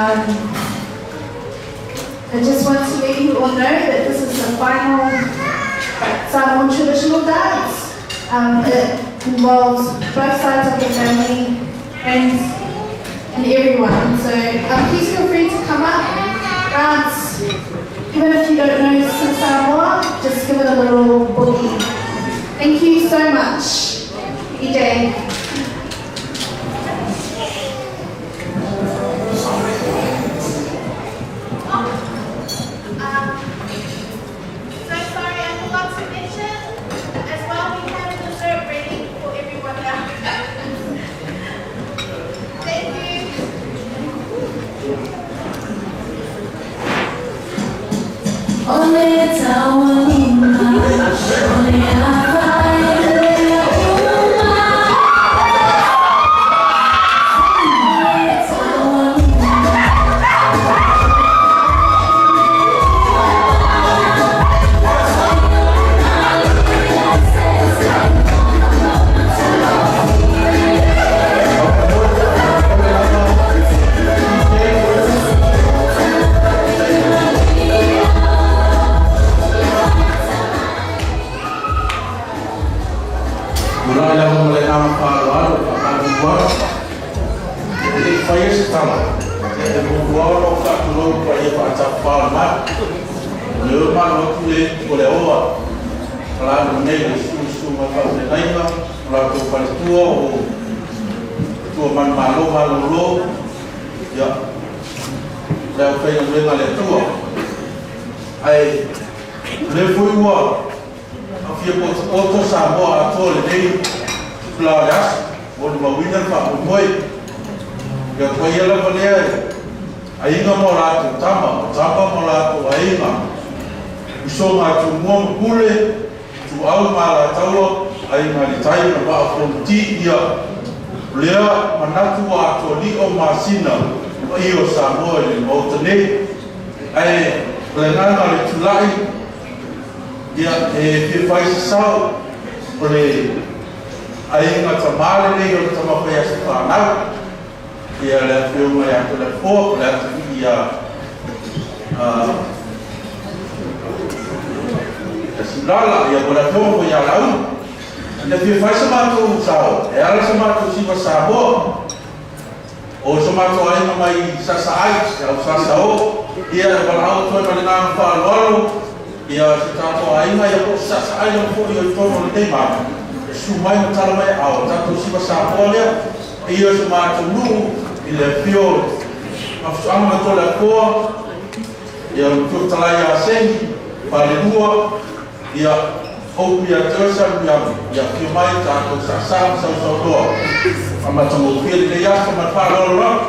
Um, I just want to let you all know that this is the final Samoan traditional dance. Um, it involves both sides of the family, friends, and everyone. So um, please feel free to come up, dance. Even if you don't know some Samoa, just give it a little boogie. Thank you so much, EJ. So sorry, I forgot to mention as well, we have dessert ready for everyone now. Thank you. Ole taualima, ole afaele uma. Ole taualima. Mulai lava ma le agaga faaaloalo e faamalulu atu. E le i faia se tala, e muamua ona ou faatulou i le paia faatafafao o le Malu. O lea ua malu atu le o le aoa Malalo nei le susu i susuga i faafeagaiga o latou faletua o Tua Manumalo malolo ia le aufaigaluega a le Atua. Ae o lea foi ua aofia potopoto Samoa atoa i lenei tupula o le aso, molimauina le faamoemoe. Ia o paia lava lea e aiga ma o latou tama, o tama ma o latou aiga, usoga a Tumua ma Pule, Ituau ma Alataua, Aiga i le Tai ma le Vaa o Fonoti, ia, o lea manatu ua atoa lio masina le paia o Samoa i le Maota nei. Ae o le agaga o le tulai, ia, e fia fai se sao o le aiga tama lenei o le tama fai aso fanau, ia le Afioga ia Toleafoa po o le atalii ia Siulala, ia po o le Afioga foi ia Laauli. Ina fia fai se matou sao e ala se matou siva Samoa, o so matou aiga mai Sasaai, le au Sasao, ia e valaau atu ai ma le agaga faaaloalo, ia si tatou aiga ia po o Sasaai lava foi o i totonu o lenei malu, e susu mai ma tala mai a o tatou siva Samoa lea, paia o si matou nuu i le afio o Mafuaaga ma Toleafoa, ia le Matua Fetalai ia Seni, Falelua, ia Hope ia te oe Samuiamu, ia afio mai tatou saasaa ma sausaunoa ma matagofie lenei aso ma le faaaloalo lava.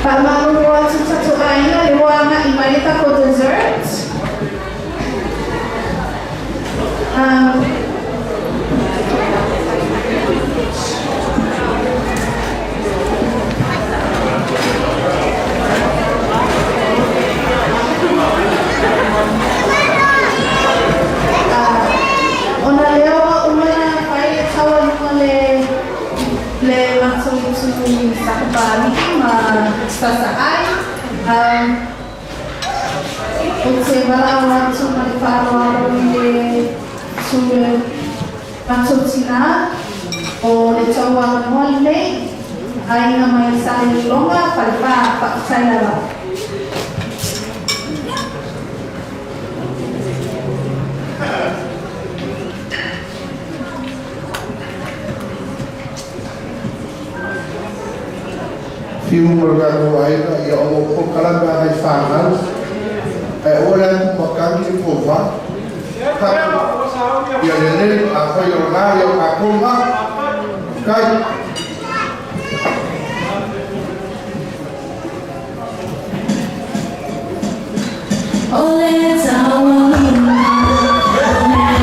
Faamalulu atu tatou aiga le ua agai mai le tatou dessert. Um, Ona lea ua uma ona fai le taualuga le le matou itu Sakapalii ma Sasaʻai. Um, ou te valaau atu ma le faaaloalo i le itu le matou tinā o le tou avanoa lenei, aiga mai Salelologa, Falefa, faafetai lava. Fiu ma le tatou aiga ia o lo o polokalame a nai fanau ae oo le atu makani le pova ia lelei afai o lena ia o tatou na kai. O le taualuga o mea fai uma.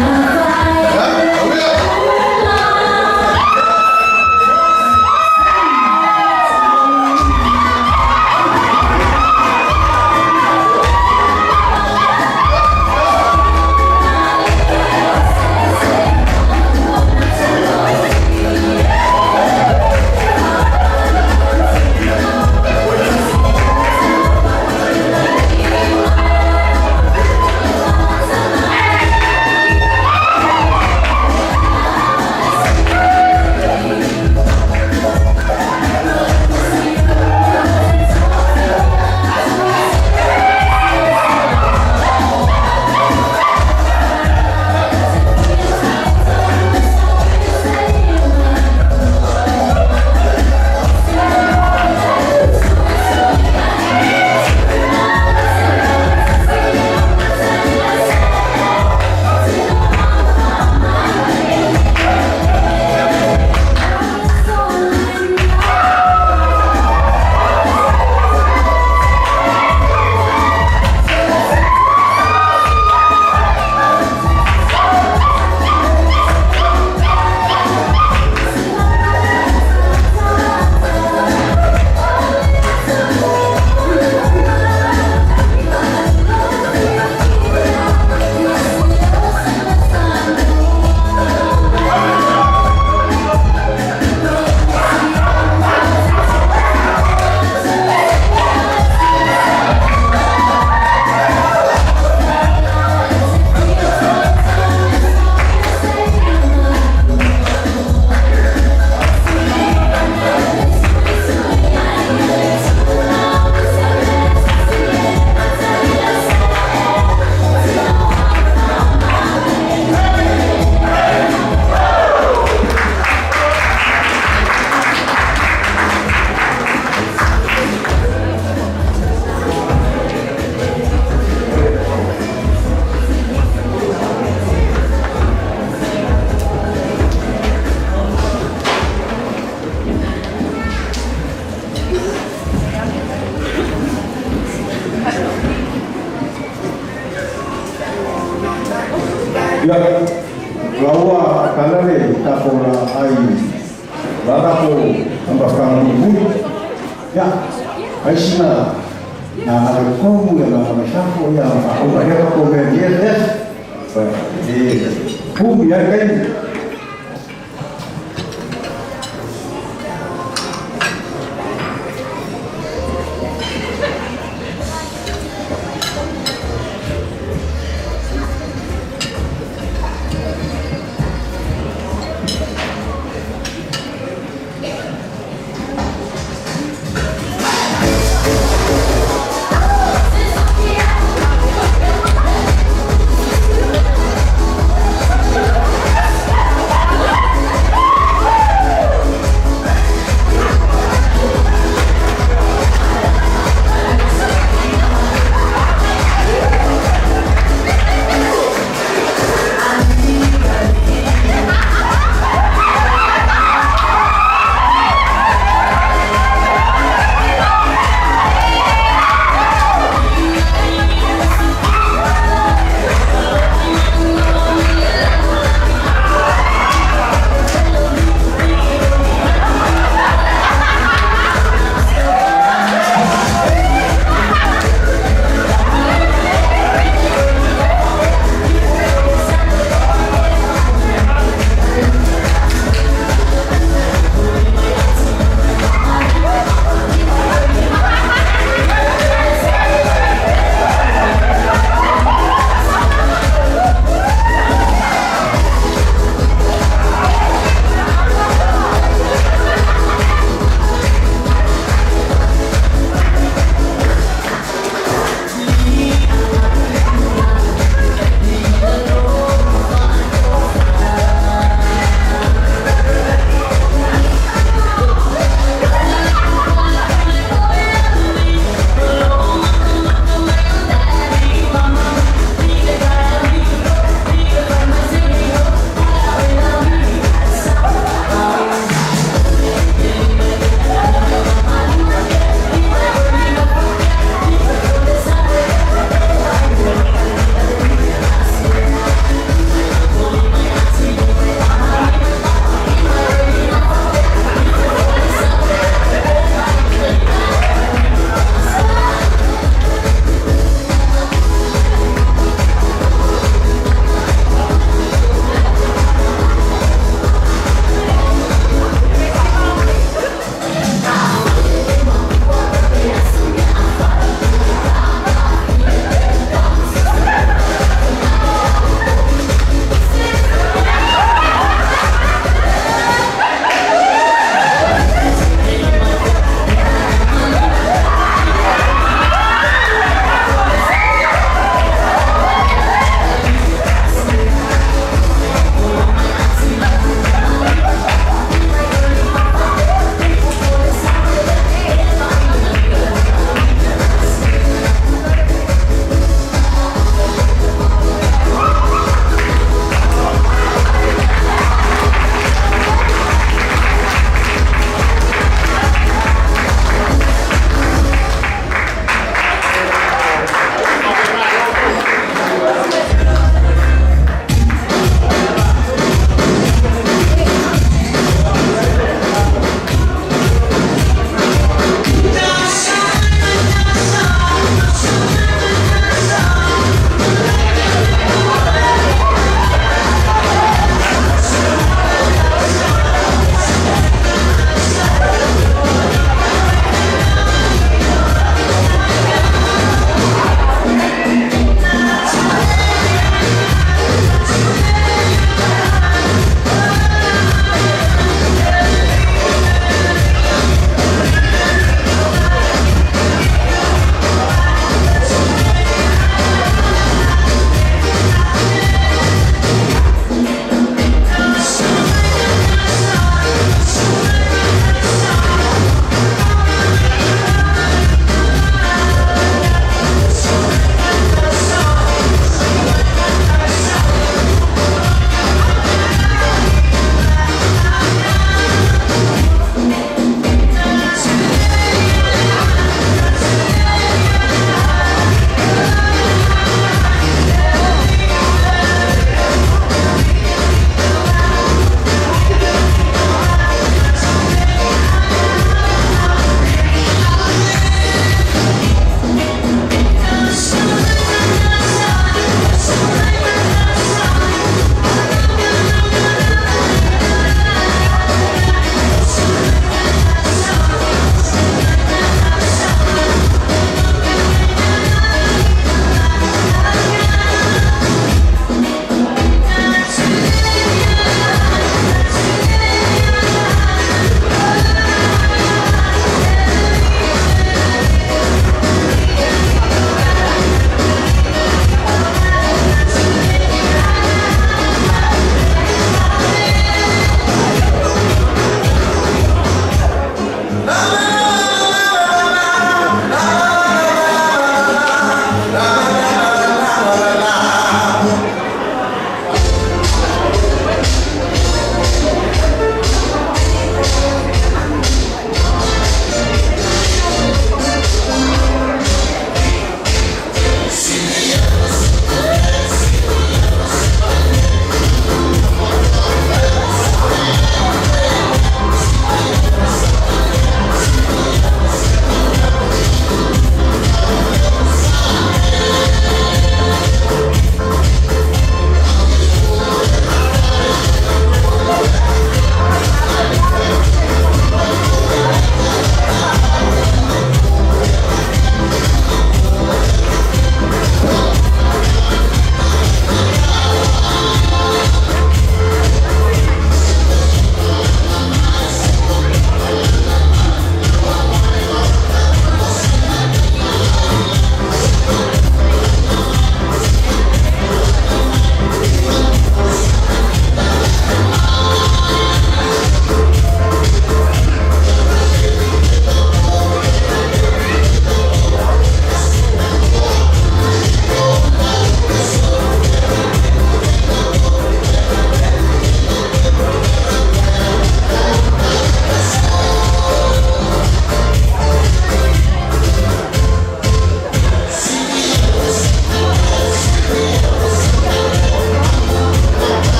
Ia, la ua kala le tatou la ai la tatou ambasaga mulimuli. Ia, ai sina na na komu ia na na safo ia na o ka hea ko me yes yes. E pumi ai kai.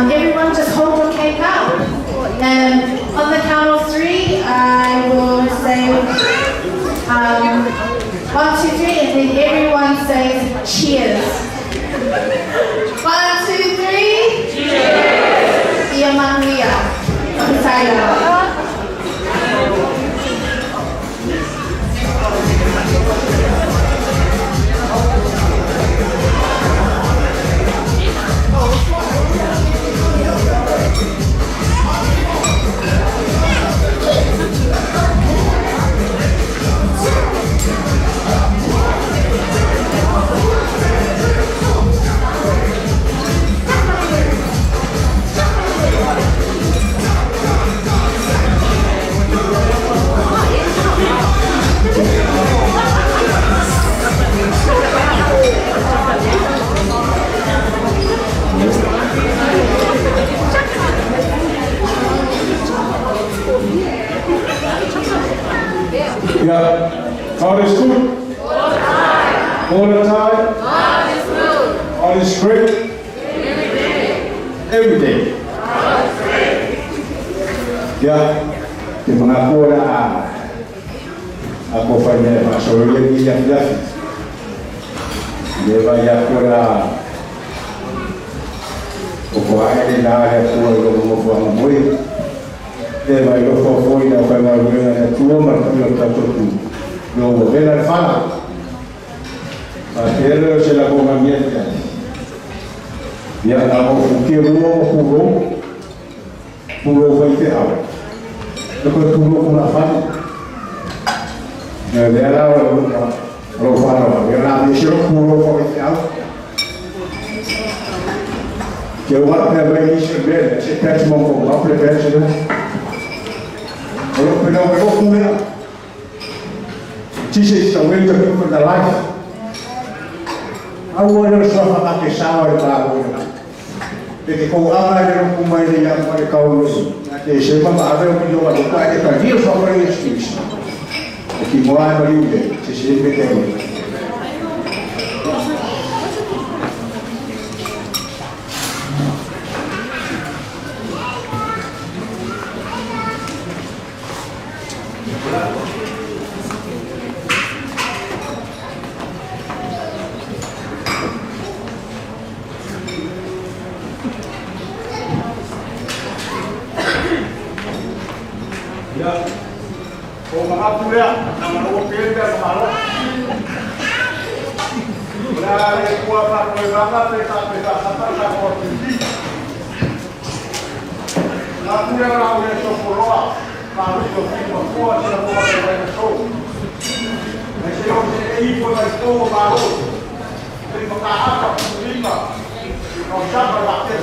Everyone just hold your cake up. And on the count of three, I will say 1, 2, 3, and then everyone says cheers. 1, 2, 3. Cheers! Ia manuia. Faafetai. Yeah. God is good. All the time. All the time. God is good. God is great. Every day. Every day. God is great. Yeah. Te mangakua la a ko whai mea whaasoro ia ni iafi iafi. Le vai a kua la o ko ae le nā le atua i loko mofo anga moe. Le vai lofo foi na whai mai uenga le atua ma le kapila tātou tu. No ua vela le whana. A te ere o se la ko ngā mea te ai. Ia na mo fuke rua o puro. Puro whai te au. Le koe puro ko ngā whana. Le lea la o lo whana wa. Ia nā me siro puro whai te au. Ke o ngā pēr mai nisi o mea, se pēr mo ko ngā pēr pēr se O lo pēr o lo kumea. Jesus is the way, the truth, and the life. Aua le soa whakake sawa i tā ua. Te te kou anga le roku mai le ia mai kau le. Te se mama ave o pino wa loka e ka rio fa ora i excuse. E ki moa e mari ule, se se me te ua. Ia, o magapu lea, na manaua pea le malo. O le a le kua whākoe vanga pe ka pe ka kapa ka koa pipi. Ngā pure rā o le soporoa, ka ruto ki ma kua se la koa pe waina sou. Mai se o se e ipo mai tō malo. Te whakaapa purima, o sapa la te.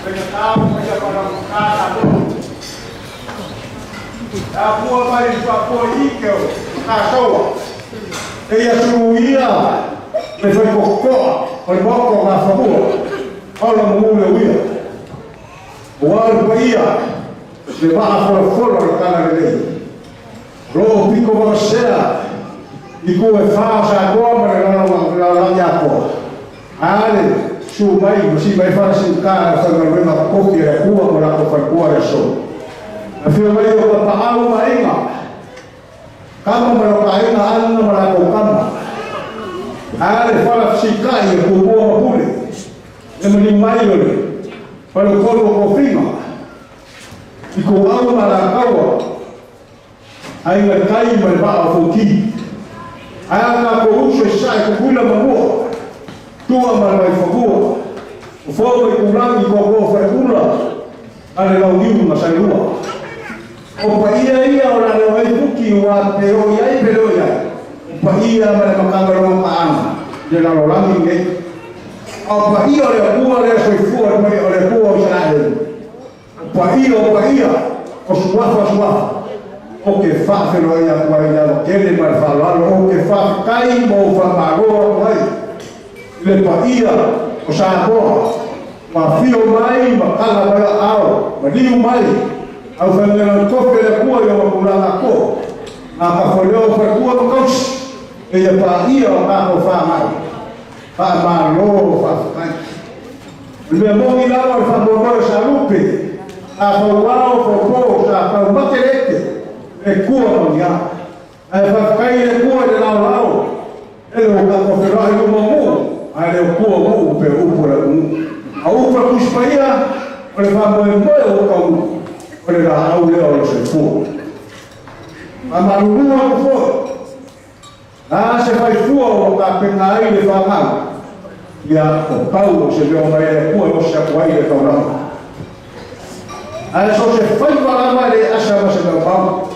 Pe ka tāu mai a whana ka ka lono. A pua mai i wha pua i keo, ka soa. E ia suru ia, me whai kokoa, o le moko ngā whahua, o la muule uia. O alu pa ia, le maa folo le tala le lei. Ro piko wakasea, i ku e whā sa koa ma le lala ia koa. Ale, Susu mai ma sii mai fala siuta a le aufaigaluega totofi a le Atua ma latou faletua i le aso. Afio mai o Tapaau ma Aiga, Kama ma lota aiga, Aga ma latou tama. Ae a le fala fesiitai a Tumua ma Pule, le maliu mai o le Faletolu o Tofiga, Ituau ma Alataua, Aiga i le Tai ma le Vaa o Fonoti. Ae a tatou uso i Sasae, Tutuila ma Manua, Tua ma le Vaifanua, Fofo ma Itulagi, Toatoa o Faleula ma le Launiu na Saelua. O paia ia o le a leo ai Futi ua pe oo i ai pe le oo i ai, o paia ma le Matagaluega Paaga i le lalolagi lenei. A o paia o le Atua lea soifua o le Atua o Isaraelu. O paia o paia, o suafa suafa, ou te faafeiloai atu ai i le ava tele ma le faaaloalo, ou te faafetai ma ou faamalo atu ai i le paia o Samoa ua afio mai ma tala mai aao, maliu mai, aufaimealau tofi a le Atua i ona tulaga atoa, nā tafoleo o faletua ma tausi, seia paia o tatou fanau. Faamalo faafetai. O le mea moni lava o le faamoemoe o Salupe, sa fauao faupo, sa taumate le ete, le Atua manuia. Ae faafetai i le Atua i le laolao, e le o tatou feloai luma o nuu, ae le o tua o nuu pei o upu a le atunuu. A o upu a le Tusi Paia, o le faamoemoe ua taunuu, o le laau lea o le soifua. Faamalulu atu foi. A se faifua ua tapena ai le fanau, ia o pau o se mea o mai le Atua e osi atu ai le taulaga. Ae so se faiva lava e le asa ma se maumau,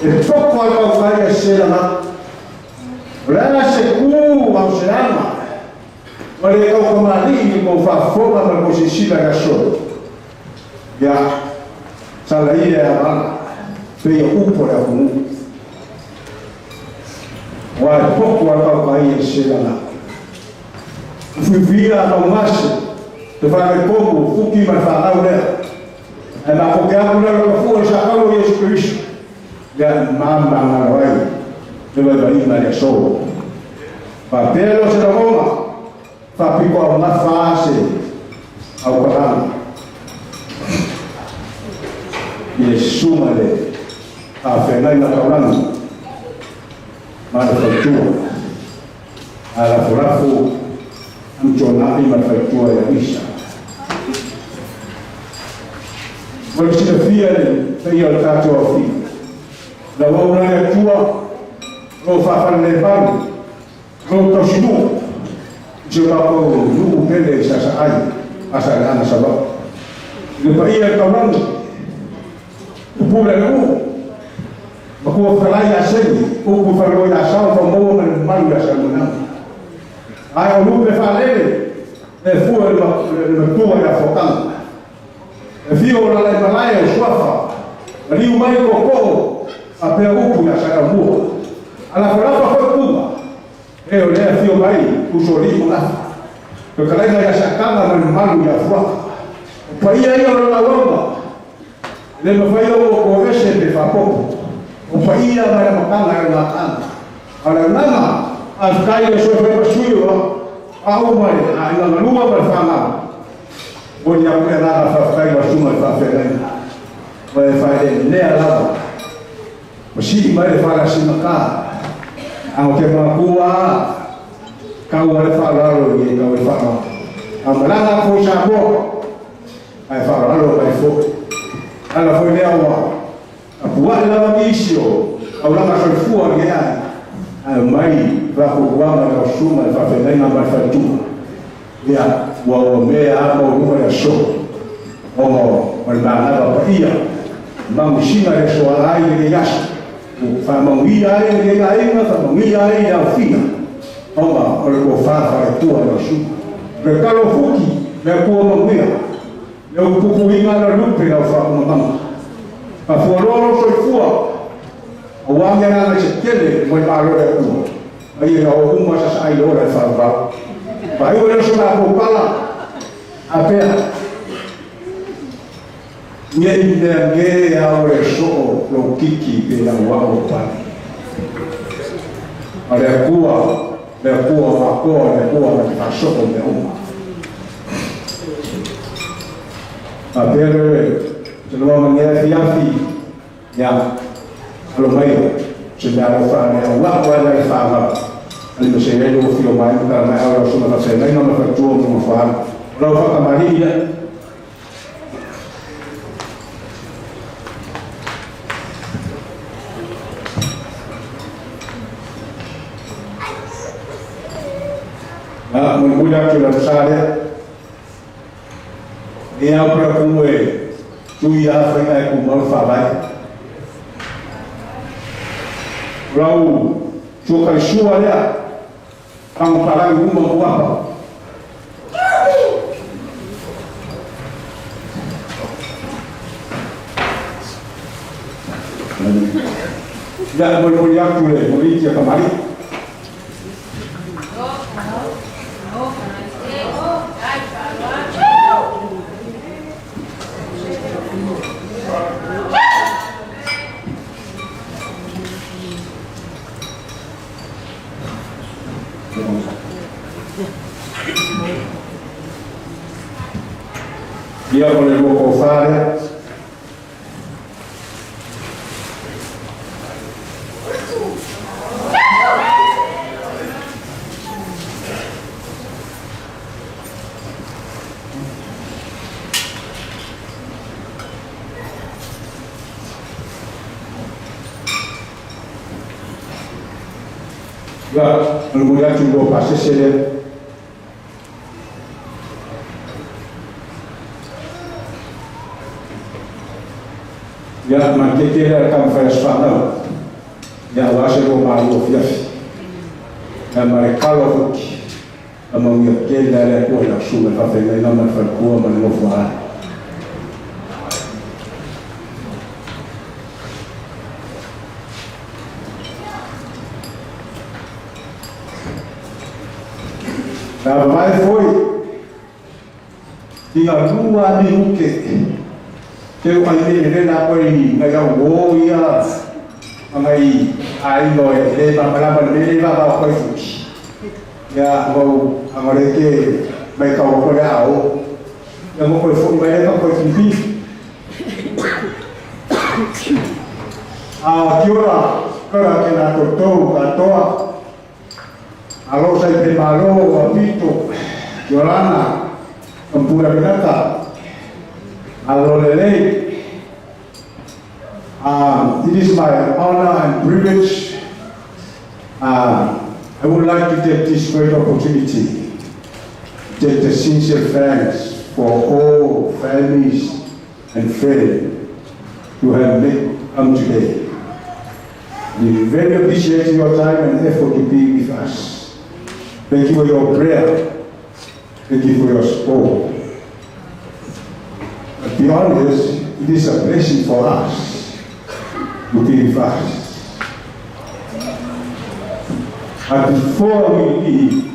e poko ai kauka ia se lana. O le a se ku a o se aga, ua le taukamalii i kou faafofoga ma le kou silasila i aso, ia sala ia e alaala, pei o upu a le atunuu. Ua e poko a kauka ia i se lana. Ufiufia a maugase, te whangai komu, fuki ma le whanau lea. Ae matou te alu lalo ka fua i sa kalo o Iesu Keriso, lea e mamangalo ai le vaivaiga i le aso. Faapea lea o se lagona, faapito augafa se aupalaga i le susuga i le faafeagaiga taulagi ma le faletua a Lafolafu Antonai ma le faletua ia Lisa. Mo le silafia le paia o le tatou aofia, lau auauna le Atua, o lo o faafalelemalu, o lo o tausinuu i si o tatou nuu pele i Sasaai, Faasaleleaga Savaii. I le paia i le taulagi, Pupula le uu, Matua fetalai ia Seni, upu i Faleoa ia Sao, Faumaua ma le mamalu ia Salmonana. Ae o lupe faalele, e fua i le matua ia Fuataga. E fio o Lalaimalae o Suafa, maliu mai tootoo, faapea upu ia Saleaumua. A lafalafa foi Puma, e o lea afio mai Usoalii ma Gafa. Fetalaiga ia Saataga ma le mamalu ia Fuata. O paia ia o le lauauma, E le mafai ou o ese pe faapopo. O paia mai le amataga e o gataaga. A o le agaga, faafetai i le soifua ma sui o au ma le aiga galua ma le fanau. Momoli atu le agaga faafetai i lau susuga i le faafeagaiga. Ua e faeleelea lava ma sii mai le faalasina A o te manatua a tau ai le faaaloalo i e tau ai le faaaloalo. A malaga atu i Samoa, Ae faaaloalo mai foi. Ala foi lea ua tapuai lava nisi o taulaga soifua i lenei aiga, ae omai faafuafuaga i lau susuga i le faafeagaiga ma le faletua. Ia, ua ua mea lava maualuga le aso ona o le manava paia mamusina i le aso ala ai lenei aso. Ua faamanuia ai lenei aiga, faamanuia ai le aofina ona o le tofa faale-Atua i lau susuga. O le talo futi, le Atua manuia, le upupuiga na lupe lau faatumamaga. Faafualoa lou soifua, aua ni agaga i se tele mo le Malo o le Atua, ma ia ina o uma sasaai le ola e faavavau. Faaiu lea o so matou tala, a pea, ne i mea ge a oe soo lou kiki pe lau ao o pale. A le Atua, le Atua o makoa, le Atua na te faasoo mea uma. Faapea lea te loa ma nei afiafi, ia, alo maia, o se mea alofa lea aua ua ai le fanau. Ale ma se ai lou afio mai ma tala mai au lau susuga faafeagaiga ma faletua ma nofoaga. O lau faatamalii lea. Ia, mulimuli atu i lau sa lea. Ia au pea ku e tui a whainga e ku mau whawai. Rau tuakai sua lea, tango parangi uma muapa. Ia, molimoli atu le moliti a kamali'i. Ia, o le 24 lea. Ia, o le momoli atu i lua pasese lea. Ia, ma le keke lea le taumafai aso fanau. Ia, aua se lua malu afiafi. Ia, ma le kalo fuki. A manuia tele a le Atua i lau susuga i faafeagaiga ma le faletua ma le nofoaala. Na vavae foi i nga lua minute teu ai me le na koe i ngai au o ia ma ngai aiga o e le malamalama le mea le vavao koe fuki. Ia ngau angore ke mai kau koe a o. Ia ngo koe foi mai le ka koe pipi. A kia ora, kia ora tēnā koutou katoa. Alo sai pe malo a pito, Kiorana, Kampura Vinata, alo lelei. It is my honor and privilege. I would like to take this great opportunity to take the sincere thanks for all families and friends who have made come today. We very appreciate your time and effort to be with us. Thank you for your prayer. Thank you for your support. But beyond this, it is a blessing for us to be with us. But before we leave,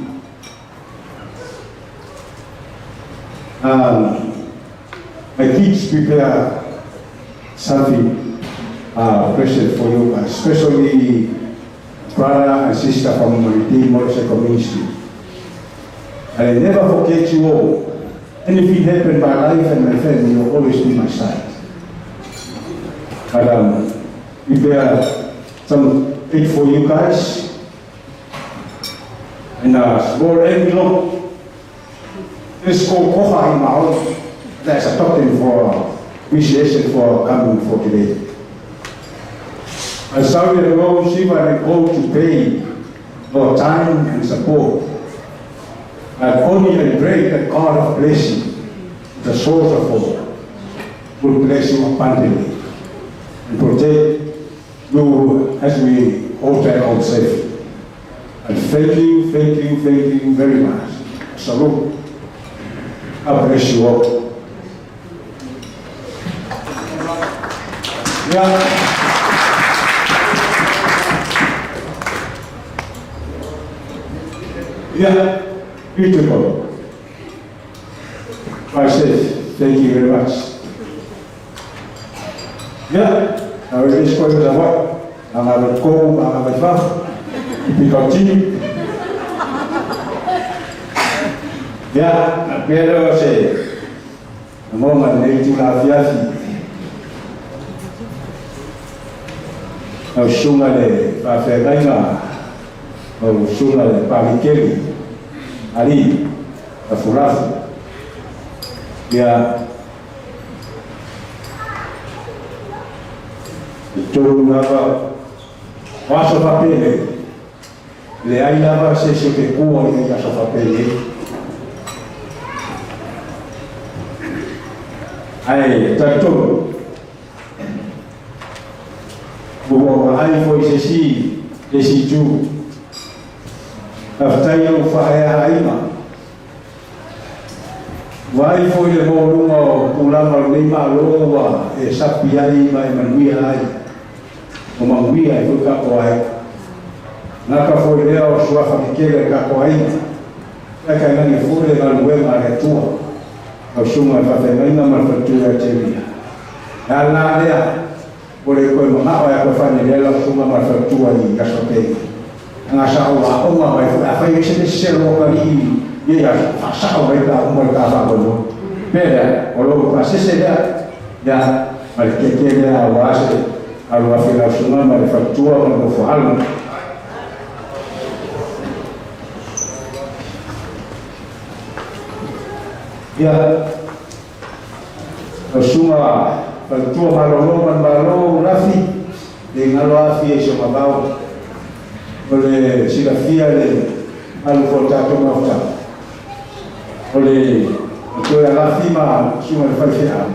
my kids prepare something present for you, especially brother and sister from Redeemed Motorcycle Ministry. I never forget you all. Anything happen in my life and my family, you'll always be my side. But prepare some cake for you guys. And a small envelope. This called koha in Maori. That's a token for appreciation for coming for today. I sorry the Lord Shiva and go to pay for time and support. I only I pray that God of blessing, the source of all, will bless you abundantly and protect you as we all travel safely. And thank you, thank you, thank you very much. Salute. God bless you all. Yeah. Yeah, beautiful. I said, thank you very much. Yeah, I was just going to what? I'm going to go, I'm going to be continue. Yeah, pero se Lagoga i lenei itula afiafi. Lau Susuga i le Faafeagaiga, lau Susuga i le Palikeli Ali Lafulafu, ia, e tolu lava o aso faapenei, leai lava se isi o te kua i aso faapenei. Ae talitonu, ua vaai foi se isi le isi itu. Faafetai i lou faaea aiga. Vaai foi le maualuga o tulaga o lenei Malo ua e sapi ai ma e manuia ai, ua manuia ai foi tatou aiga. Gata foi lea o suafa tetele o tatou aiga, ae tainane foi le galuega a le Atua, lau Susuga i le Faafeagaiga ma le Faletua ia te ia. E ala la lea, ua le toe manao e toe faanelea lau Susuga ma le Faletua i aso pei. Aga sa ou aoga mai foi, afai e ese le sese o atalii i ia aso, faasao mai pe a uma le ta faamoemoe. Pe lea, o lou pasese lea, ia, ma le tietie lea aua se alu afe lau Susuga ma le Faletua ma le nofo alo. Ia, lau Susuga Faletua malolo ma le Malo Lafi, le galo afi e si o mavao. O le silafia le alu foi o tatou mafuta. O le toe alafi ma Susuga le faifeau,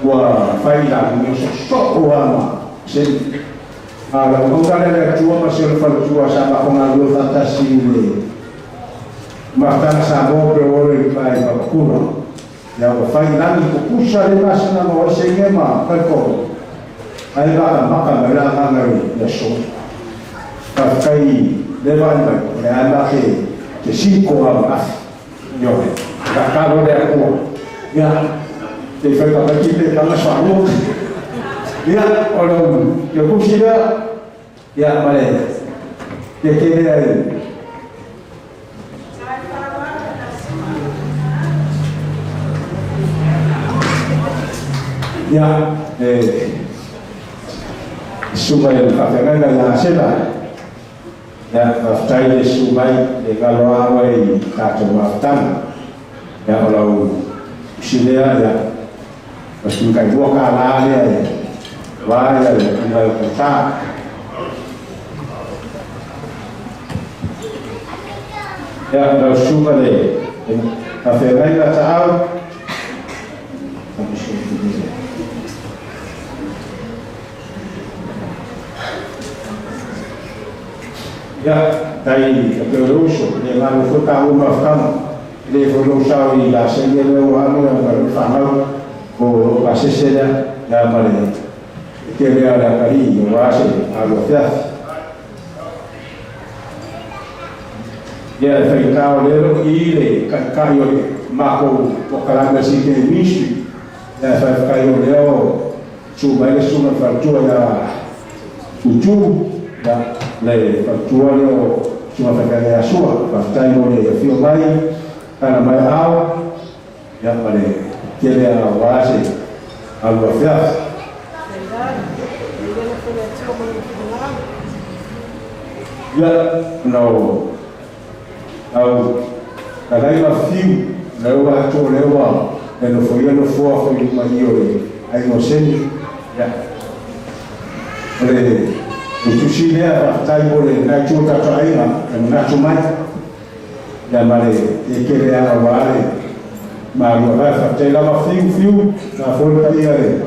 ua fai la mea soosoo lava ma seni. A lau auga lea le Atua ma si ona faletua sa matou galulue faatasi i le Mafutaga Samoa pe ua i uta i Papakura. Ia ua fai lagi pupusa le masina ma ua senge ma taliko. Ai va maka mai la agaga i aso. Faafetai le vaai mai, o le a ma te te siko a ma afi. Ioe, tatalo le Atua. Ia, te fai ka mai ki te tanga swalu. Ia, o le te kusi lea, ia, ma le te te lea i Ia, e susuga i le faafeagaiga ia Asela, ia, faafetai le susu mai le galo a oe i tatou mafutaga. Ia, o lau usi lea, ia, o si makailua kālā lea e wā ia le tunga o kutā. Ia, lau susuga le faafeagaiga Taau, Ia, tai e te o uso, le ngalo foi tā uma whakama, le foi lou sao i la senge lea ua alu ia ma le whanau, o lo pasese lea, ia ma le te lea le akali, o wā se alu afiafi. Ia, e whaitao le lo i le kaikai o le mākou o kalame CK Ministry, ia e whaiwhakai o lea o Susu mai le susuga i le faletua ia Tutu, ia, le faletua lea o Susuga Faifeaga ia Sua. Faafetai mo le afio mai, tala mai ao, ia, ma le tele aua se alu afiafi. Ia, ona o au talaiga fiu, lea ua atoa lea ua e nofoia nofoa foi luma i o le aiga o Seni. Ia, o le tusi lea faafetai mo le nai tu o tatou aiga e manatu mai. Ia ma le kekele ala ua le malua vai faafetai lava fiu fiu na foi le paia le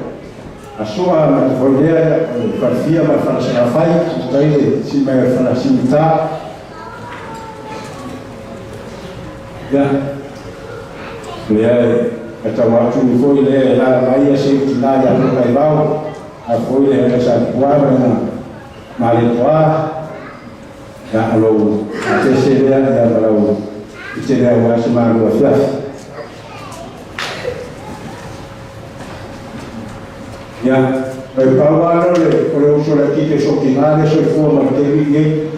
asoa ma te foi lea ia o le falefia ma le falesalafai faafetai le si mai o le falasiuta. Ia, lea e tau atu foi lea e lala mai ia se utina ia Tokaivao, a foi le hele sa puara na Maletoa, ia o lou atese lea ia ma lau i te lea ua se malua fiafi. Ia, e pau lava lea o le uso le kite sokiga le soifua ma le taimi lenei.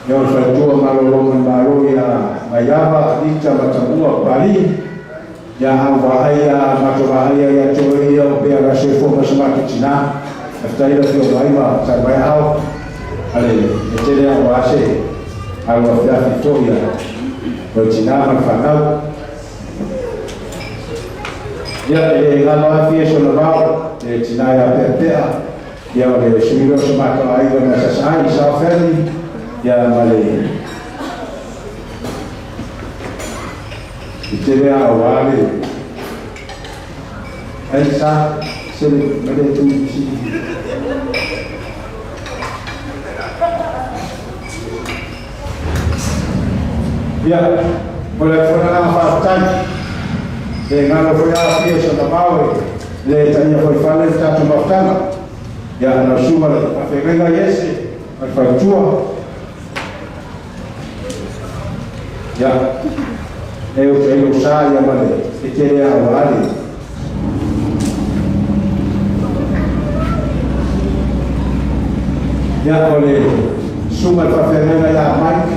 Ia o le faletua malolo ma le Malo ia Maiava, Lita Matamua, Papalii. Ia a ou vaai a matou vaai ai ia te oe ia o pea la soifua ma so matou tinā. Faafetai lau Afioga ai ma tali mai aao a le e tele a ua se alu afiafi foi a o le tinā ma le fanau. Ia e le galo afi e sona vao le tinā ia Peapea ia o le sui lea o so matou aiga mai Sasaai South Family ia ma le I tele a aua le ai sa se le ma le tu si. Ia, o le fona na faafetai. Le ngalo foi a fia sa tamau e le taia foi fale le tatou mafutaga. Ia, na suva le faafeagaiga i ese, ma le faletua. Ia, e o te ailo sa ia ma le e tele a o ale. Ia, o le suga le faafeagaiga ia Mike,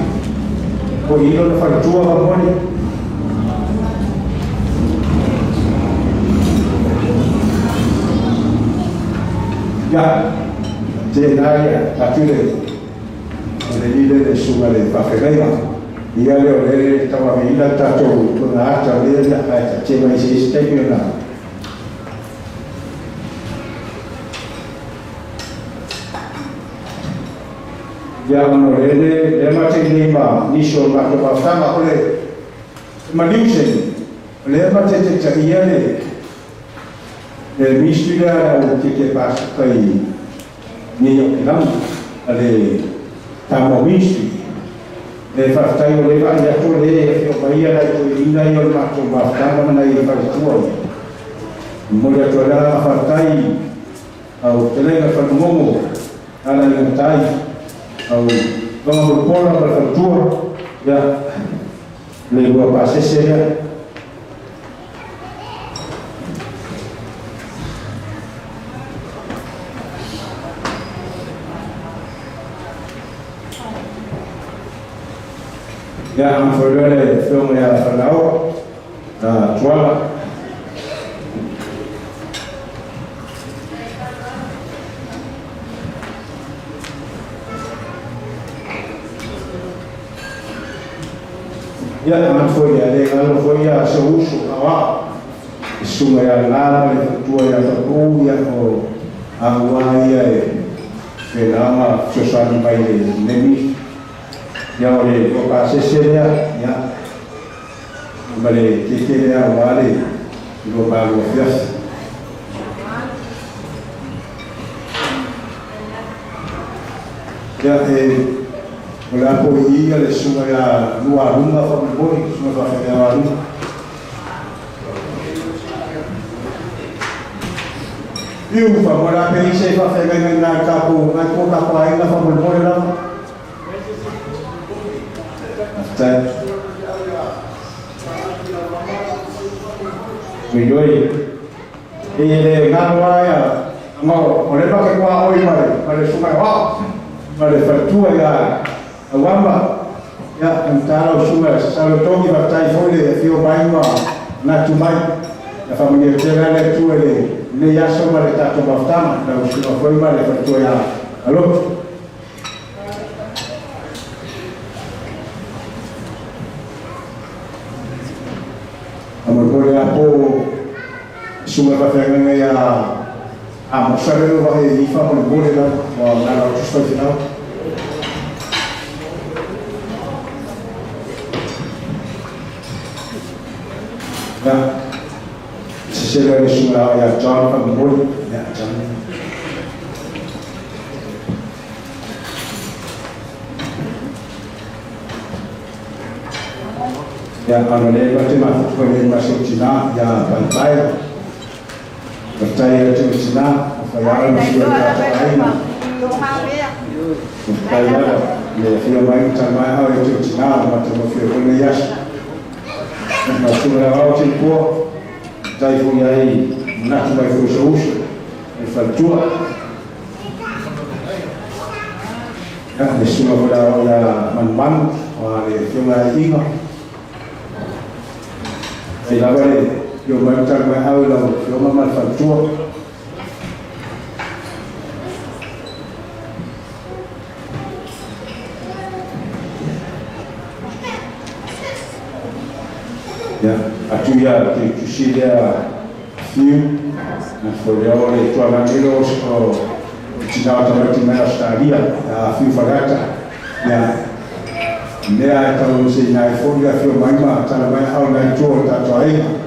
ko i ilo na faletua ma moni. Ia, tēnā ia, ka tule. O le lile le suga le faafeagaiga ia lea o lele le tauaveina le tatou tona ata o lea ia ae taatia mai se isi taimi ona ia ona o lele lea matei nei ma nisi o le matou mafutaga o le maliu se o lea ma te taitaia le le ministry lea le au keke pastor i nei o Kilama, a le Tama Ministry. Le faafetai o le vaai atu o le e afio mai ia nai toeaiina ia o le matou mafutaga ma nai faletua ia. Momoli atu ai le agaga faafetai au fetalaiga Falumomo, ala i Matai, au Tonga Molopola ma le faletua, ia, le lua pasese lea. Ia, am foi loa le afioga ia Fanaoa, Tuala. Ia, am foi ia le galo foi ia se uso aoao. I susuga ia La ma le faletua ia Taupou ia o aua ia e pena ma fesoasoani mai le lemi ia o le lua pasese lea ia ma le keke lea aua le lua malu afiafi. Ia e o le a po i ia le susuga ia Lualuga faamolemole, susuga faafeagaiga Lualuga. Iu, faamolemole a pe i se faafeagaiga i nai tatou, nai ko tatou aiga faamolemole lava. Faafetai. Oi oi. E le galo lava ia, ma o le ma ke kua oi ma le, ma le suka o, ma le faletua ia Auama. Ia, e matala o suka salo togi faafetai foi le afio mai ma manatu mai. Ia faamanuia tele lava le Atua i lenei aso ma le tatou mafutaga, lau susuga foi ma le faletua ia Alotu. Faamolemole a po susuga faafeagaiga ia Amosa lea o vae i faamolemole lava ua nala o tusi faifeau. Ia, sesele le susuga ia John faamolemole. Ia, John. Ia, ana le ma te mafutu mai nei ma se tina, ia Paipai. Faafetai atu i tina, o fai ao ma sui o le tatou aiga. Faafetai lava le afio mai ma tali mai ao e tou tina o matagofie foi lenei aso. Ma susuga le ao te poa, faafetai foi ai manatu mai foi so uso, le faletua. Ia, le susuga foi le ao ia Manumanu, o le afioga ia Iga. Faafetai lava le Afio mai ma tali mai au i lau Afioga ma le faletua. Ia, atu ia te tusi lea fiu, na fo lea o le tualagi lo o tina o tamaiti mai Australia, a fiu Faleata. Ia, mea e tau se ina e fo ia fio mai ma tala mai au nai tua o tātou aiga.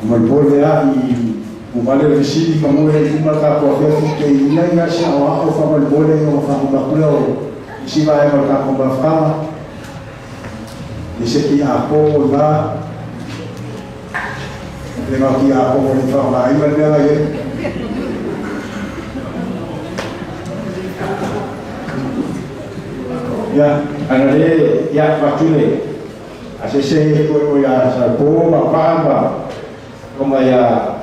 Malipole a i uvale le fesili ka moe i uma tatou afiafi pe i ai a se aoao faamalipole ona faamalapule o isi vaega o le tatou mafutaga i se ki apo o la le ngā ki apo o le whaongaina le mea lai e. Ia, ana le, ia, matule, A se se e koe o ia sa po ma pa ma o ma ia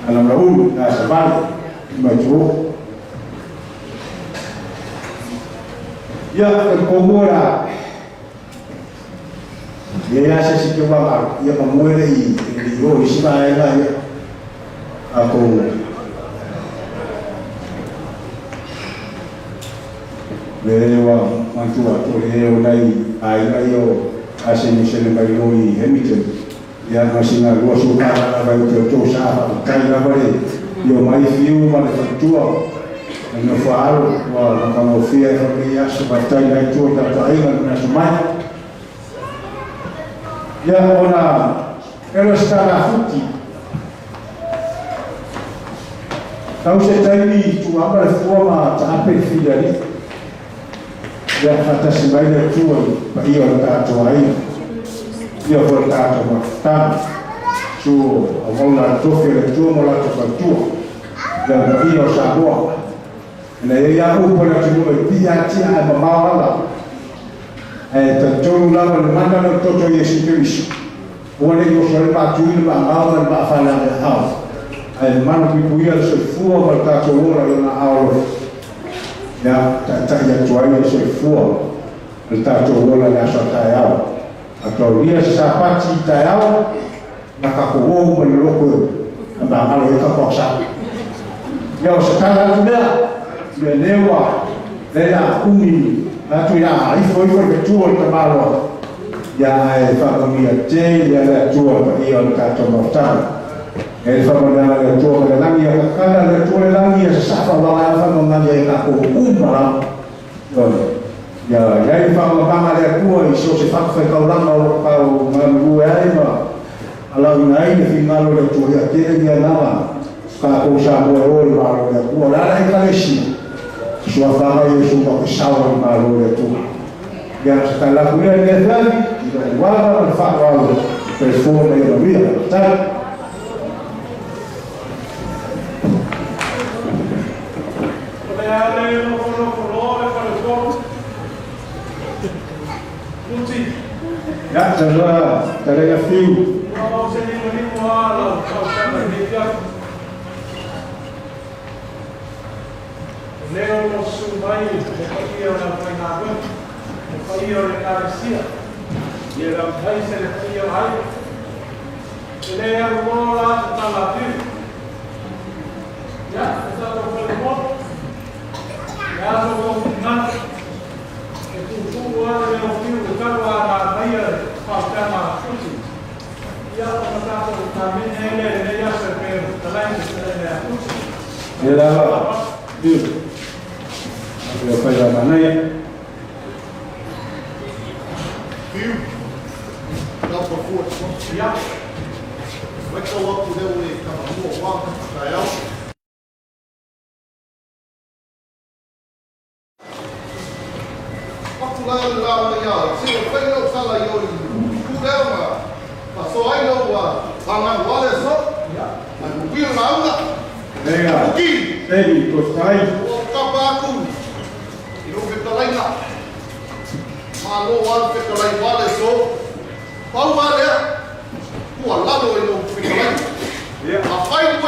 ana ma ulu na sa vale ma tu ia e komo la ia ia se si ke wa ia ma muere i i o i sima e la ia a ko Le ua manatu atu o le o nai aiga ia o Aseni Sele mai lo i Hamilton. Ia na sina 20 tala lava i te outou sa faafetai lava le io mai fiu ma le faletua ma le nofo alo ua matagofie ai foi lenei aso. Faafetai nai tua i tatou aiga na manatu mai. Ia ona elo se tala futi. Tau se taimi i tuama le fua ma taape le filialii. Ia faatasi mai le Atua i paia o le tatou aiga. Ia foi le tatou mafutaga. Su auauna le tofi o le Atua mo latou faletua. Ia le paia o Samoa. Ina ia ia upu a le atunuu e pii atia ae mamao ala. Ae talitonu lava le mana leo toto o Iesu Keriso. Ua le i oso ai le maatui, le maagao ma le maafalealeaao, ae malupuipuia le soifua ma le tatou ola i ona aao alofa. Ia, taitai atu ai le soifua ma le tatou ola i le aso a taeao. A taulia se Sapati i taeao, na tatou o uma i le lotu e magalo ai tatou asa. Ia, o se tala atu lea, mea lea ua lea a umi atu ia ifo ifo i le fetu o le tamaloa. Ia ae faamanuia tele a le Atua le paia o le tatou mafutaga. E le faamanuiaga a le Atua ma le lagi, ia kakala le Atua le lagi, ia sasaa faavaga ai faamanuiaga ia tatou uma lava. Ioe. Ia i ai le faamamaga a le Atua i so o se fatafaitaulaga o lo o tau galulue ai ma alauina ai le finagalo o le Atua, ia tele ni agaga tatou Samoa e o i le Malo o le Atua. O le a le Ekalesia? Suafaga Iesu ma te sao i le Malo o le Atua. Ia, se tala atu ia i lenei afiafi, i lou ava ma le faaaloalo, soifua ma ia manuia. Faafetai. O le a le nofonofo loa le faletolu. Puti. Ia, taloa talaga fiu. Ua ou se limalima lava lau tausaga i lenei afiafi. O lea o lo o susu mai le paia o le aufaigaluega, le paia o le Ekalesia, ia le autaise le paia o aiga. E le alu loa la se tala a Fiu. Ia, le tatou falemoa, le aso o lou finagalo, e tuutuu lava le leo fiu e talu a na aumaia le faautaga a Futi. Ia, ona tatou amene ai lea i lenei aso e pei ona fetalai le fetalaiga ia Futi. Ia lava, Fiu. Ia whai rā manaia. Fiu, number 4. Ia. Weka atu leo e kama mua wā, taeao. Atu la le la mai ia, se o fai lau sala i o i ku leo ma fasoa ai lau whanau wale so, ai pupio na unga. Venga. Uki. Seli, kostai. Ua kapa aku i lou fetalaiga. Malo a le fetalai wale so, pau a lea, ua lalo i lou fetalaiga. Afai.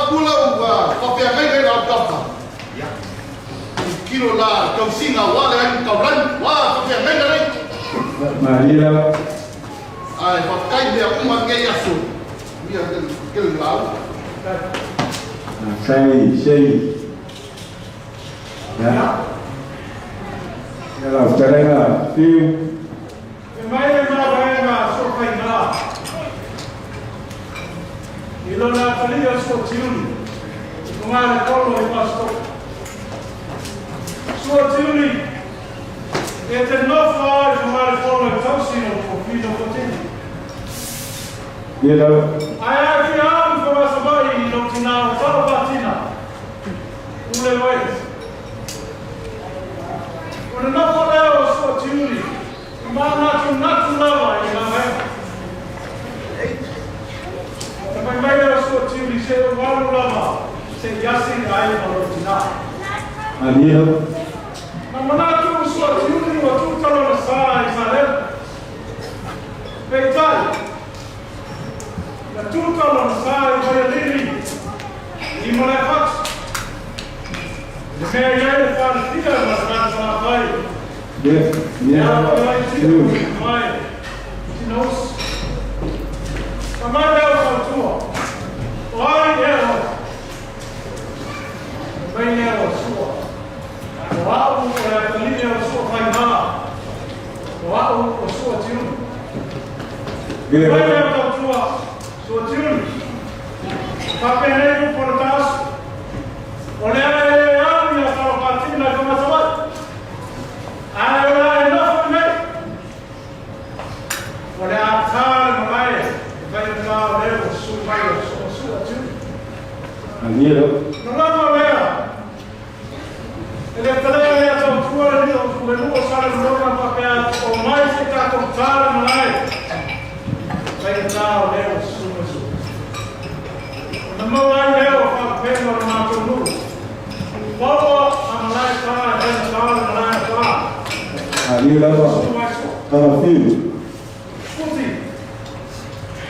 pula ua faafeagaiga i le autafa, ia, tilotilo la tausiga aua le aiga taulagi, ua faafeagaiga nei. Malie lava. Ae faafetai mea uma lenei aso, manuia tele le lauga. Sai, sei. Ia. Ia lau fetalaiga Fiu. E mai le mavaega a Suafaiga i lona atalii o Suatiuli i Fogaletolo i Fasitoouta. Suatiuli, e te nofo lava i Fogaletolo e tausi lou tofiga fuatino. Ia lau. Ae a e fia alu i Fogasavaii i lou tina o Tala Fatina, pule oe. Ona nofo lea o Suatiuli i manatunatu lava i le mavaega. Ona fai mai lea o Suatiuli, Se ou alu lava se i asi le aiga o lou tina. Malie. Na manatu o Suatiuli ua tuta lona sa i Salema. Peitai, na tuta lona sa i Waialili, i Malaefatu. I le mea i ai le falefia ma le fale salafai. Ia, E alo ai tia mai Tinausi. Fai mai lea o fautua, O ai ea oe? Fai mai lea o Sua, O au o le atalii o Suafaiga, o au o Suatiuli. Fai mai lea o fautua, Suatiuli, faapenei upu o le taaso, o le a e le alu ia Falapatina i Famasawa'i, ae o le a e nofo i inei. O le a ta le malae e faigata o lea ua susu mai o Suatiuli. Malie lava. Na lava lea, e le talea lea tautua le lio le lua o Salelologa faapea atu, o mai se i tatou ta le malae, faigata o lea ua susu mai Sua. Ona maua ai lea o faalupega o le matou nuu, Maua a malae ta e faigata le malae a ta. Malie lava. Susu mai Sua. Tama Fiu. Futi,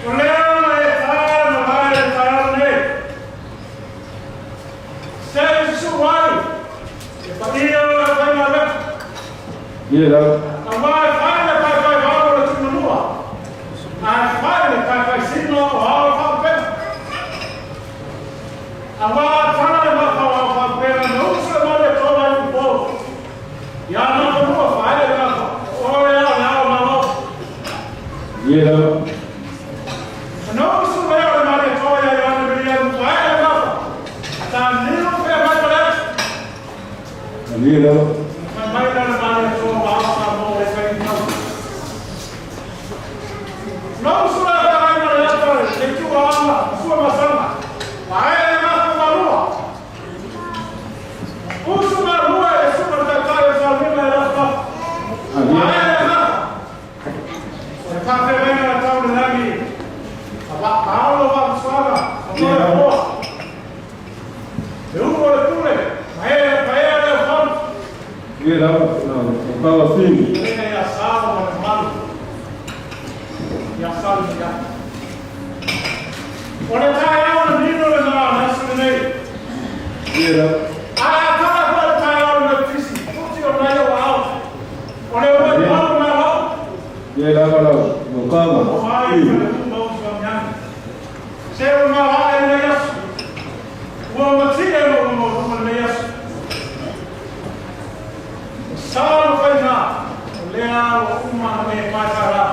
o lea e ta le malae i le taeao lenei. Se i susu ai le paia o le aufaigaluega. Ia lava. Aua e fai le paepae valo o le Tumanua, ae fai le paepae sina o ao faalupega. Aua a tala le mafa o ao faalupega na usu le mali e tola ai upo. Ia Nafanua faaee le mafa, o oe lava le ao malo. Ia lava. Ona usu lea o le Malietoa ia Ioane Viliamu faaee le mafa, a ta niu pea mai ma le ata. Malie lava. Fai mai lea o le Malietoa ua ao Samoa le fai mau. Ona usu lea feagai ma le ata le itu aoga ma sua masaga, faaee le mafa malua. Usu malua e le suka le taitai o Saluima e lafulafu. Faaee le mafa. O le faafeagaiga na tau i le lagi, a Paolo Valenzuela, a Moe Poa. Le ulu o le pule, ma e ma ea le aufanu. Ia lava, o Paula Fiu. Feagaiga ia Salo ma le malu, ia Salo ia. O le taeao na nino lena o le aso lenei. Ia lava. Ae a tala koe le taeao le Metotisi, futi o nai ou aao. O le ua i malu mai lau. Ia lava lau tama. O ai ka le uma o Suamiani. Se o ngā rā e nei aso. Ua matie lo uma o luma nei aso. O sa lo whainga, o lea ua uma na me paepae rā.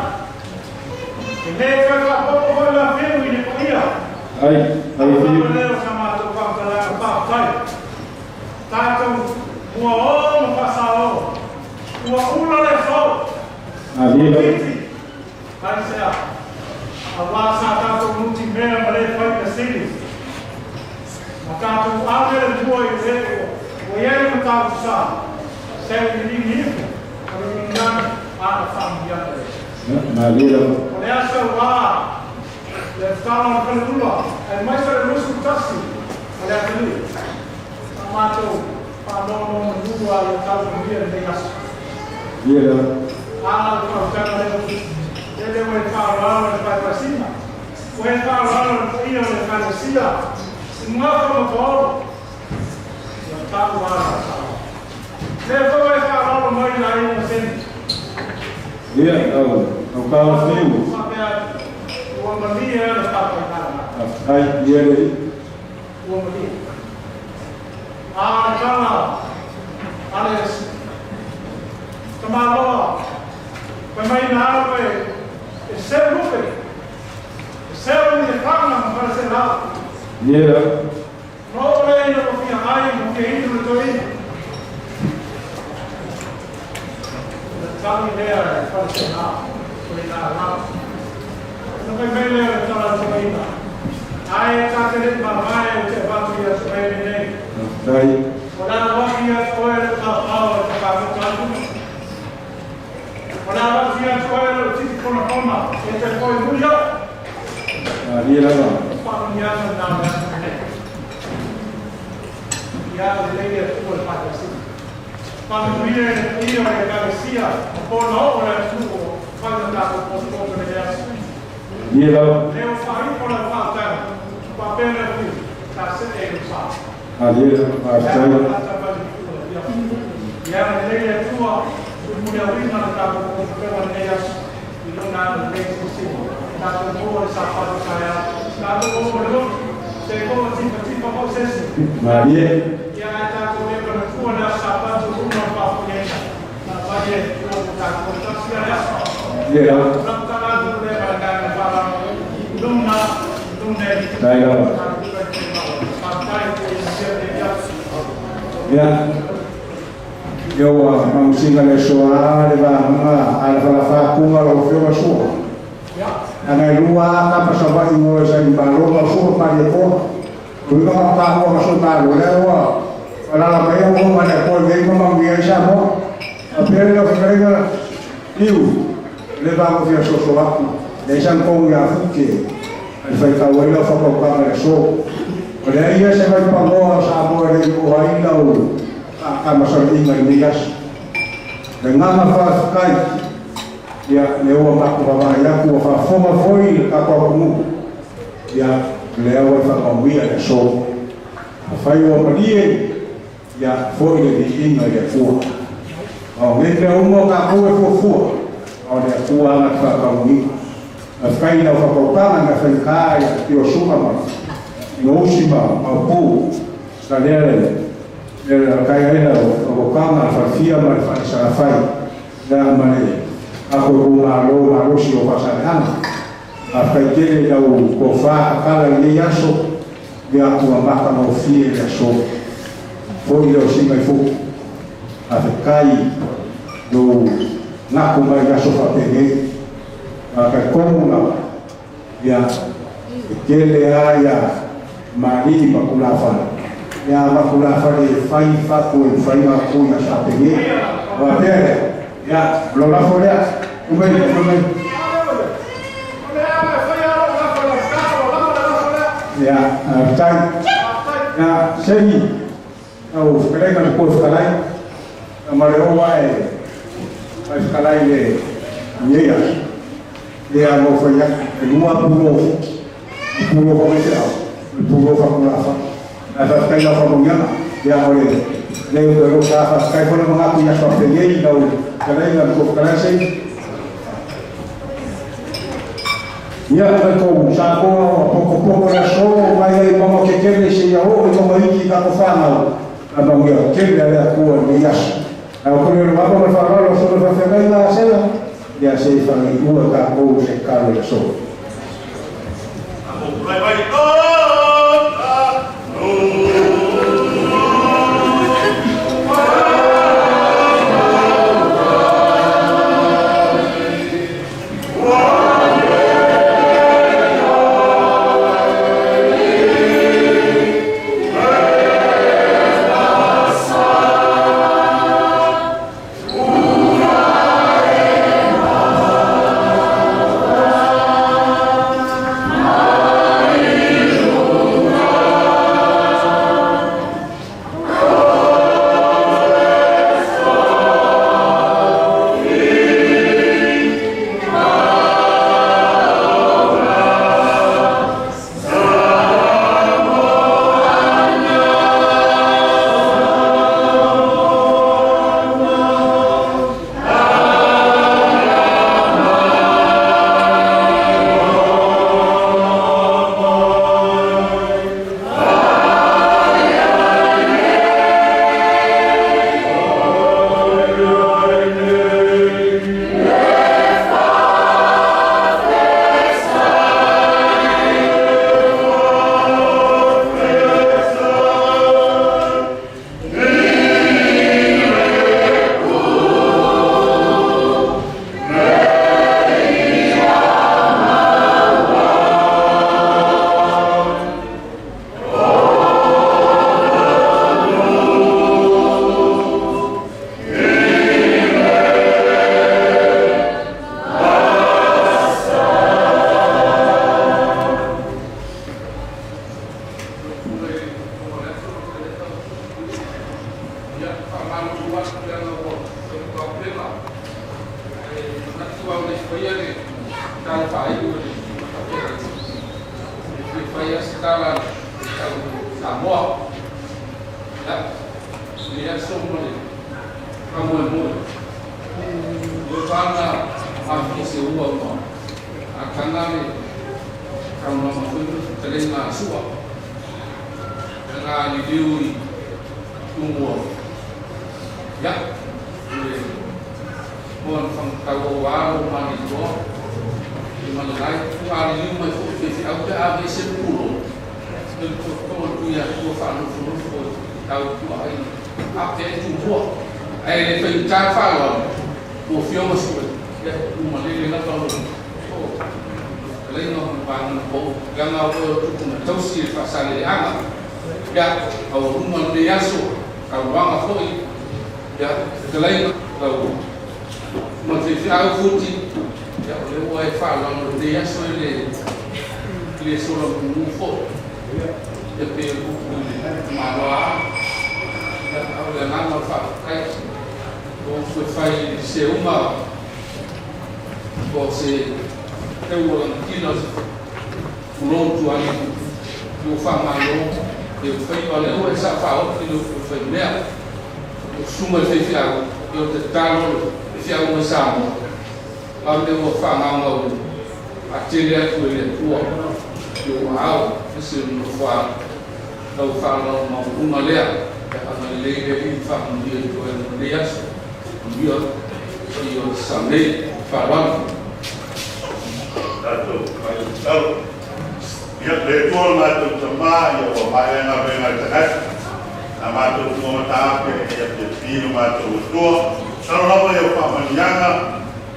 E le toe faaopoopo foi la whiu i le paia. Ai, ai Whiu. Whiu. lea o sa matou faamatalaga faafetai. Tatou mua o ma faasao. Ua ula le fau. Malie lava. Iti. Aisea. Aua sa tatou nutimea ma le fai fesili. Ma tatou ave le mua i le ua ua i ai le mataupu sa. Se i liligi ifo ma le miniana a na faamanuiaga lea. Malie lava. O le aso ua le tatalo a le faleula aemaise o le 21 o le atalii. Sa matou faanonomanu lava i le tau manuia i lenei aso. Ia lava. A lau faautaga lea ua lele ua e faaaloalo i le paepaesina, ua e faaaloalo i le paia o le Ekalesia, I gafa ma paolo. Ia tau ala sa. Le fo e fa lalo mai la i na sen. Ia, au, au ka fiu. Fa pea ua malie le papa i nā. Ai, ia le. Ua malie. A le tala, a le tamaloa, pai mai na alo e seu lupe, e seu ni e whanga ma whare se lau. Ia. No ole ina mo fia ai mo fia inu le toi. Le tali lea e whare se lau, o i nā lau. No kai mai lea le tala te ina. Ai e tā te rit ma mai o te watu ia te mai nei. Tai. O nā waki ia te oe le tā pāo e te kāmuta atu. O nā waki ia te oe le titi kona kona e te koe mulia. Ia lava. Whanoniana nā mea nei. Ia le leia e tua le whakasi. Whananuia e le ia o le kalesia, o pōna o le atu o whaina tātou pō le aso. Ia lava. Leo whaipo le whautanga, whapena hui, tā se e o sa. Ia lava. Tai. Ia le leia e tua, muli a wina le tātou pō le aso, i luna le lei sisi. Tātou mō le sa whatu saia, tātou mō le lotu, te kō tipa tipa mō sesi. Marie. Ia ai tātou le kana tua le sa whatu una whapuyenga. Nā whai e tua ko tātou tasi a le aso. Ia lava. Nā tātou le maranganga whara, luna, luna e. Tai lava. Ia. Ia ua mausinga le soa le vaega a le falafakuga lau afioga sua. Ana e lua kapa sa vai mo e sa i malo ma sua pa le ko. Ui ka ka mo ka so malo le ua. Ala la mai o ma le ko le ma ma ngi sa mo. A pere la fakarenga iu le va mo fia so so aku. Le sa ko ia fuke. Ai fai ka wai la fa ko ka le so. O le ia se vai pa mo sa mo le o ai la o. Ka ma sa inga i as. Le nganga fa kai. Ia le ua mako vava ia ku fa foma foi ka ko mu. Ia le ua fa ka wia le so. A fai o malie ia foi le inga ia fua. O me te umo ka ko e fua. O le fua na fa ka wi. A fai na fa ko ka na fai ka ia ti o suka ma. No si ma ma pu. Sa le le le kai ai na o ka na fa fia ma fa sa fai. Na ma le a ko ko ma lo ma lo si o fa sa ana. A fai tele lau ko fa kala le aso ia ua maka no fie le aso. Foi le o singa i fu. A fe kai lo ngaku mai aso fa penge. A kai komu na ia e tele a ia mari ma kula fa. Ia ma kula fa le fai fa ko e fai ma ku ia sa penge. Wa te ia lo la fo lea. Umei umei. Ia tai. Ia sei au whakarenga le koe whakalai. Ma le oa e ai whakalai le ia. Ia mo whai e lua pulo. Pulo wha mai te au. Pulo wha kula wha. A whakakai lau whamongiana. Ia o le le o te rosa whakakai whana mga ku ia whapengei lau whakarenga le koe whakalai sei. Ia le kou sa koa o poko poko le so mai ai mama ke kele se ia o i mama iki ka ko whanau. A mau ia kele a lea kua ni aso. A o kore o mapa me whakaralo so me whawhengai ngā sela. Ia se i whangai ua ka kou se karo le so. Amen. Faia le tala faaiu a le Matavela e fia fai lava se tala tau Samoa. Ia, lenei aso ma le faamoemoe, ua fa ona mafia se ua ua ataga le saunoaga foi ma le fetalaiga a Sua, na liliu i Tumua. Ia, le Moa na whakatau o alo ma le toa i mana lai tu a liliu mai foi faifeau pe a aveese le pulo e le tootoo le Tuiatua faanofonofo i tau tuaaiga a pea e tumua ae le faigata le faaaloalo ua afioga sue ia tu malele lava lo o fetalaiga ma le vaega pou leaga o oe o tupu na tausi e le faasaleleaga ia taualuma lenei aso tauaga foi Ia, fetalaiga, lau ma le faifeau Futi, ia, o lea ua e faaaloalo i lenei aso e le, le sola mumu foi. Ia, pei o le upu i le tamaloa a. Ia, a o le agaga o le faafetai, o upu e fai i le seuga o se teu o lagatila o se pulou tualiu, ua faamalo, e faiva lea ua e saa faaoti le upu e fai mea. O susuga i faifeau, ia o tatalo le feau mai Samoa, a o lea ua faagaogau atele atu e le Atua i ou aao aemaise o le nofoaga lau faaaloalo maualuga lea e agalelei le Alii ma faamanuia i toe o lenei aso. Manuia paia o le Samoa. Faaaloalo. Tatou fai tatalo. Ia, le Atua lo matou Tama, ia ua maea galuega a le tagata. Na matou tua mataape ina ia fiafia lo matou Atua. Masalo lava ia o faamanuiaga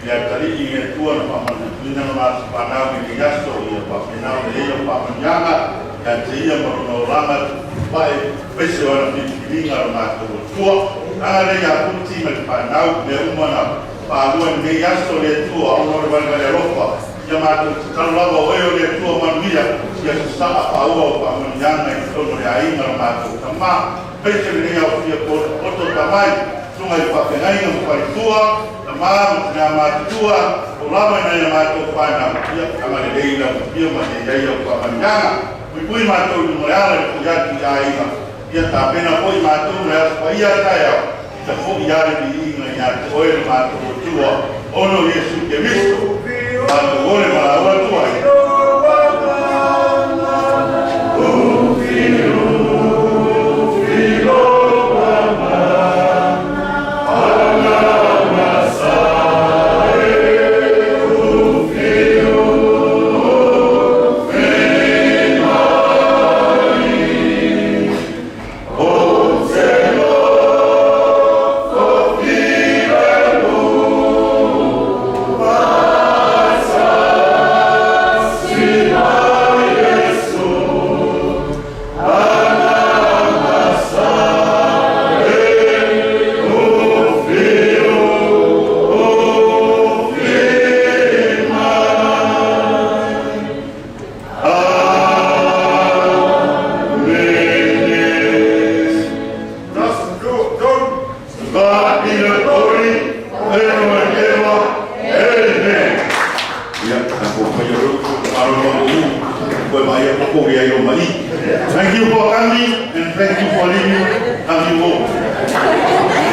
i le atalii i le Atua na faamanuiatuina lo matou fanau i lenei aso, ia faapena ona i ai o faamanuiaga ia te ia ma lona olaga tuputupuae, aemaise o ana filifiliga lo matou Atua. Agalelei ia Puti ma le fanau, mea uma na faalua i lenei aso, le Atua, ona o le valevale alofa. Ia matou tatalo lava o oe o le Atua manuia, ia sasaa faaua o faamanuiaga i totonu o le aiga o lo matou Tama. Aemaise lenei aofia potopoto tamai, susuga i faafeagaiga ma faletua, tama ma tina matutua, o lava i nai a matou fanau, ia agalelei lau afio ma ia i ai au faamanuiaga. Puipui matou i luma o le ala i le foi atu i aiga, ia tapena foi matou mo le Aso Paia a taeao, Ia foi lava le viiga ia te oe lo matou Atua, ona o Iesu Keriso, matou ole ma laua atu ai. Thank you for coming and thank you for leaving. Love you all.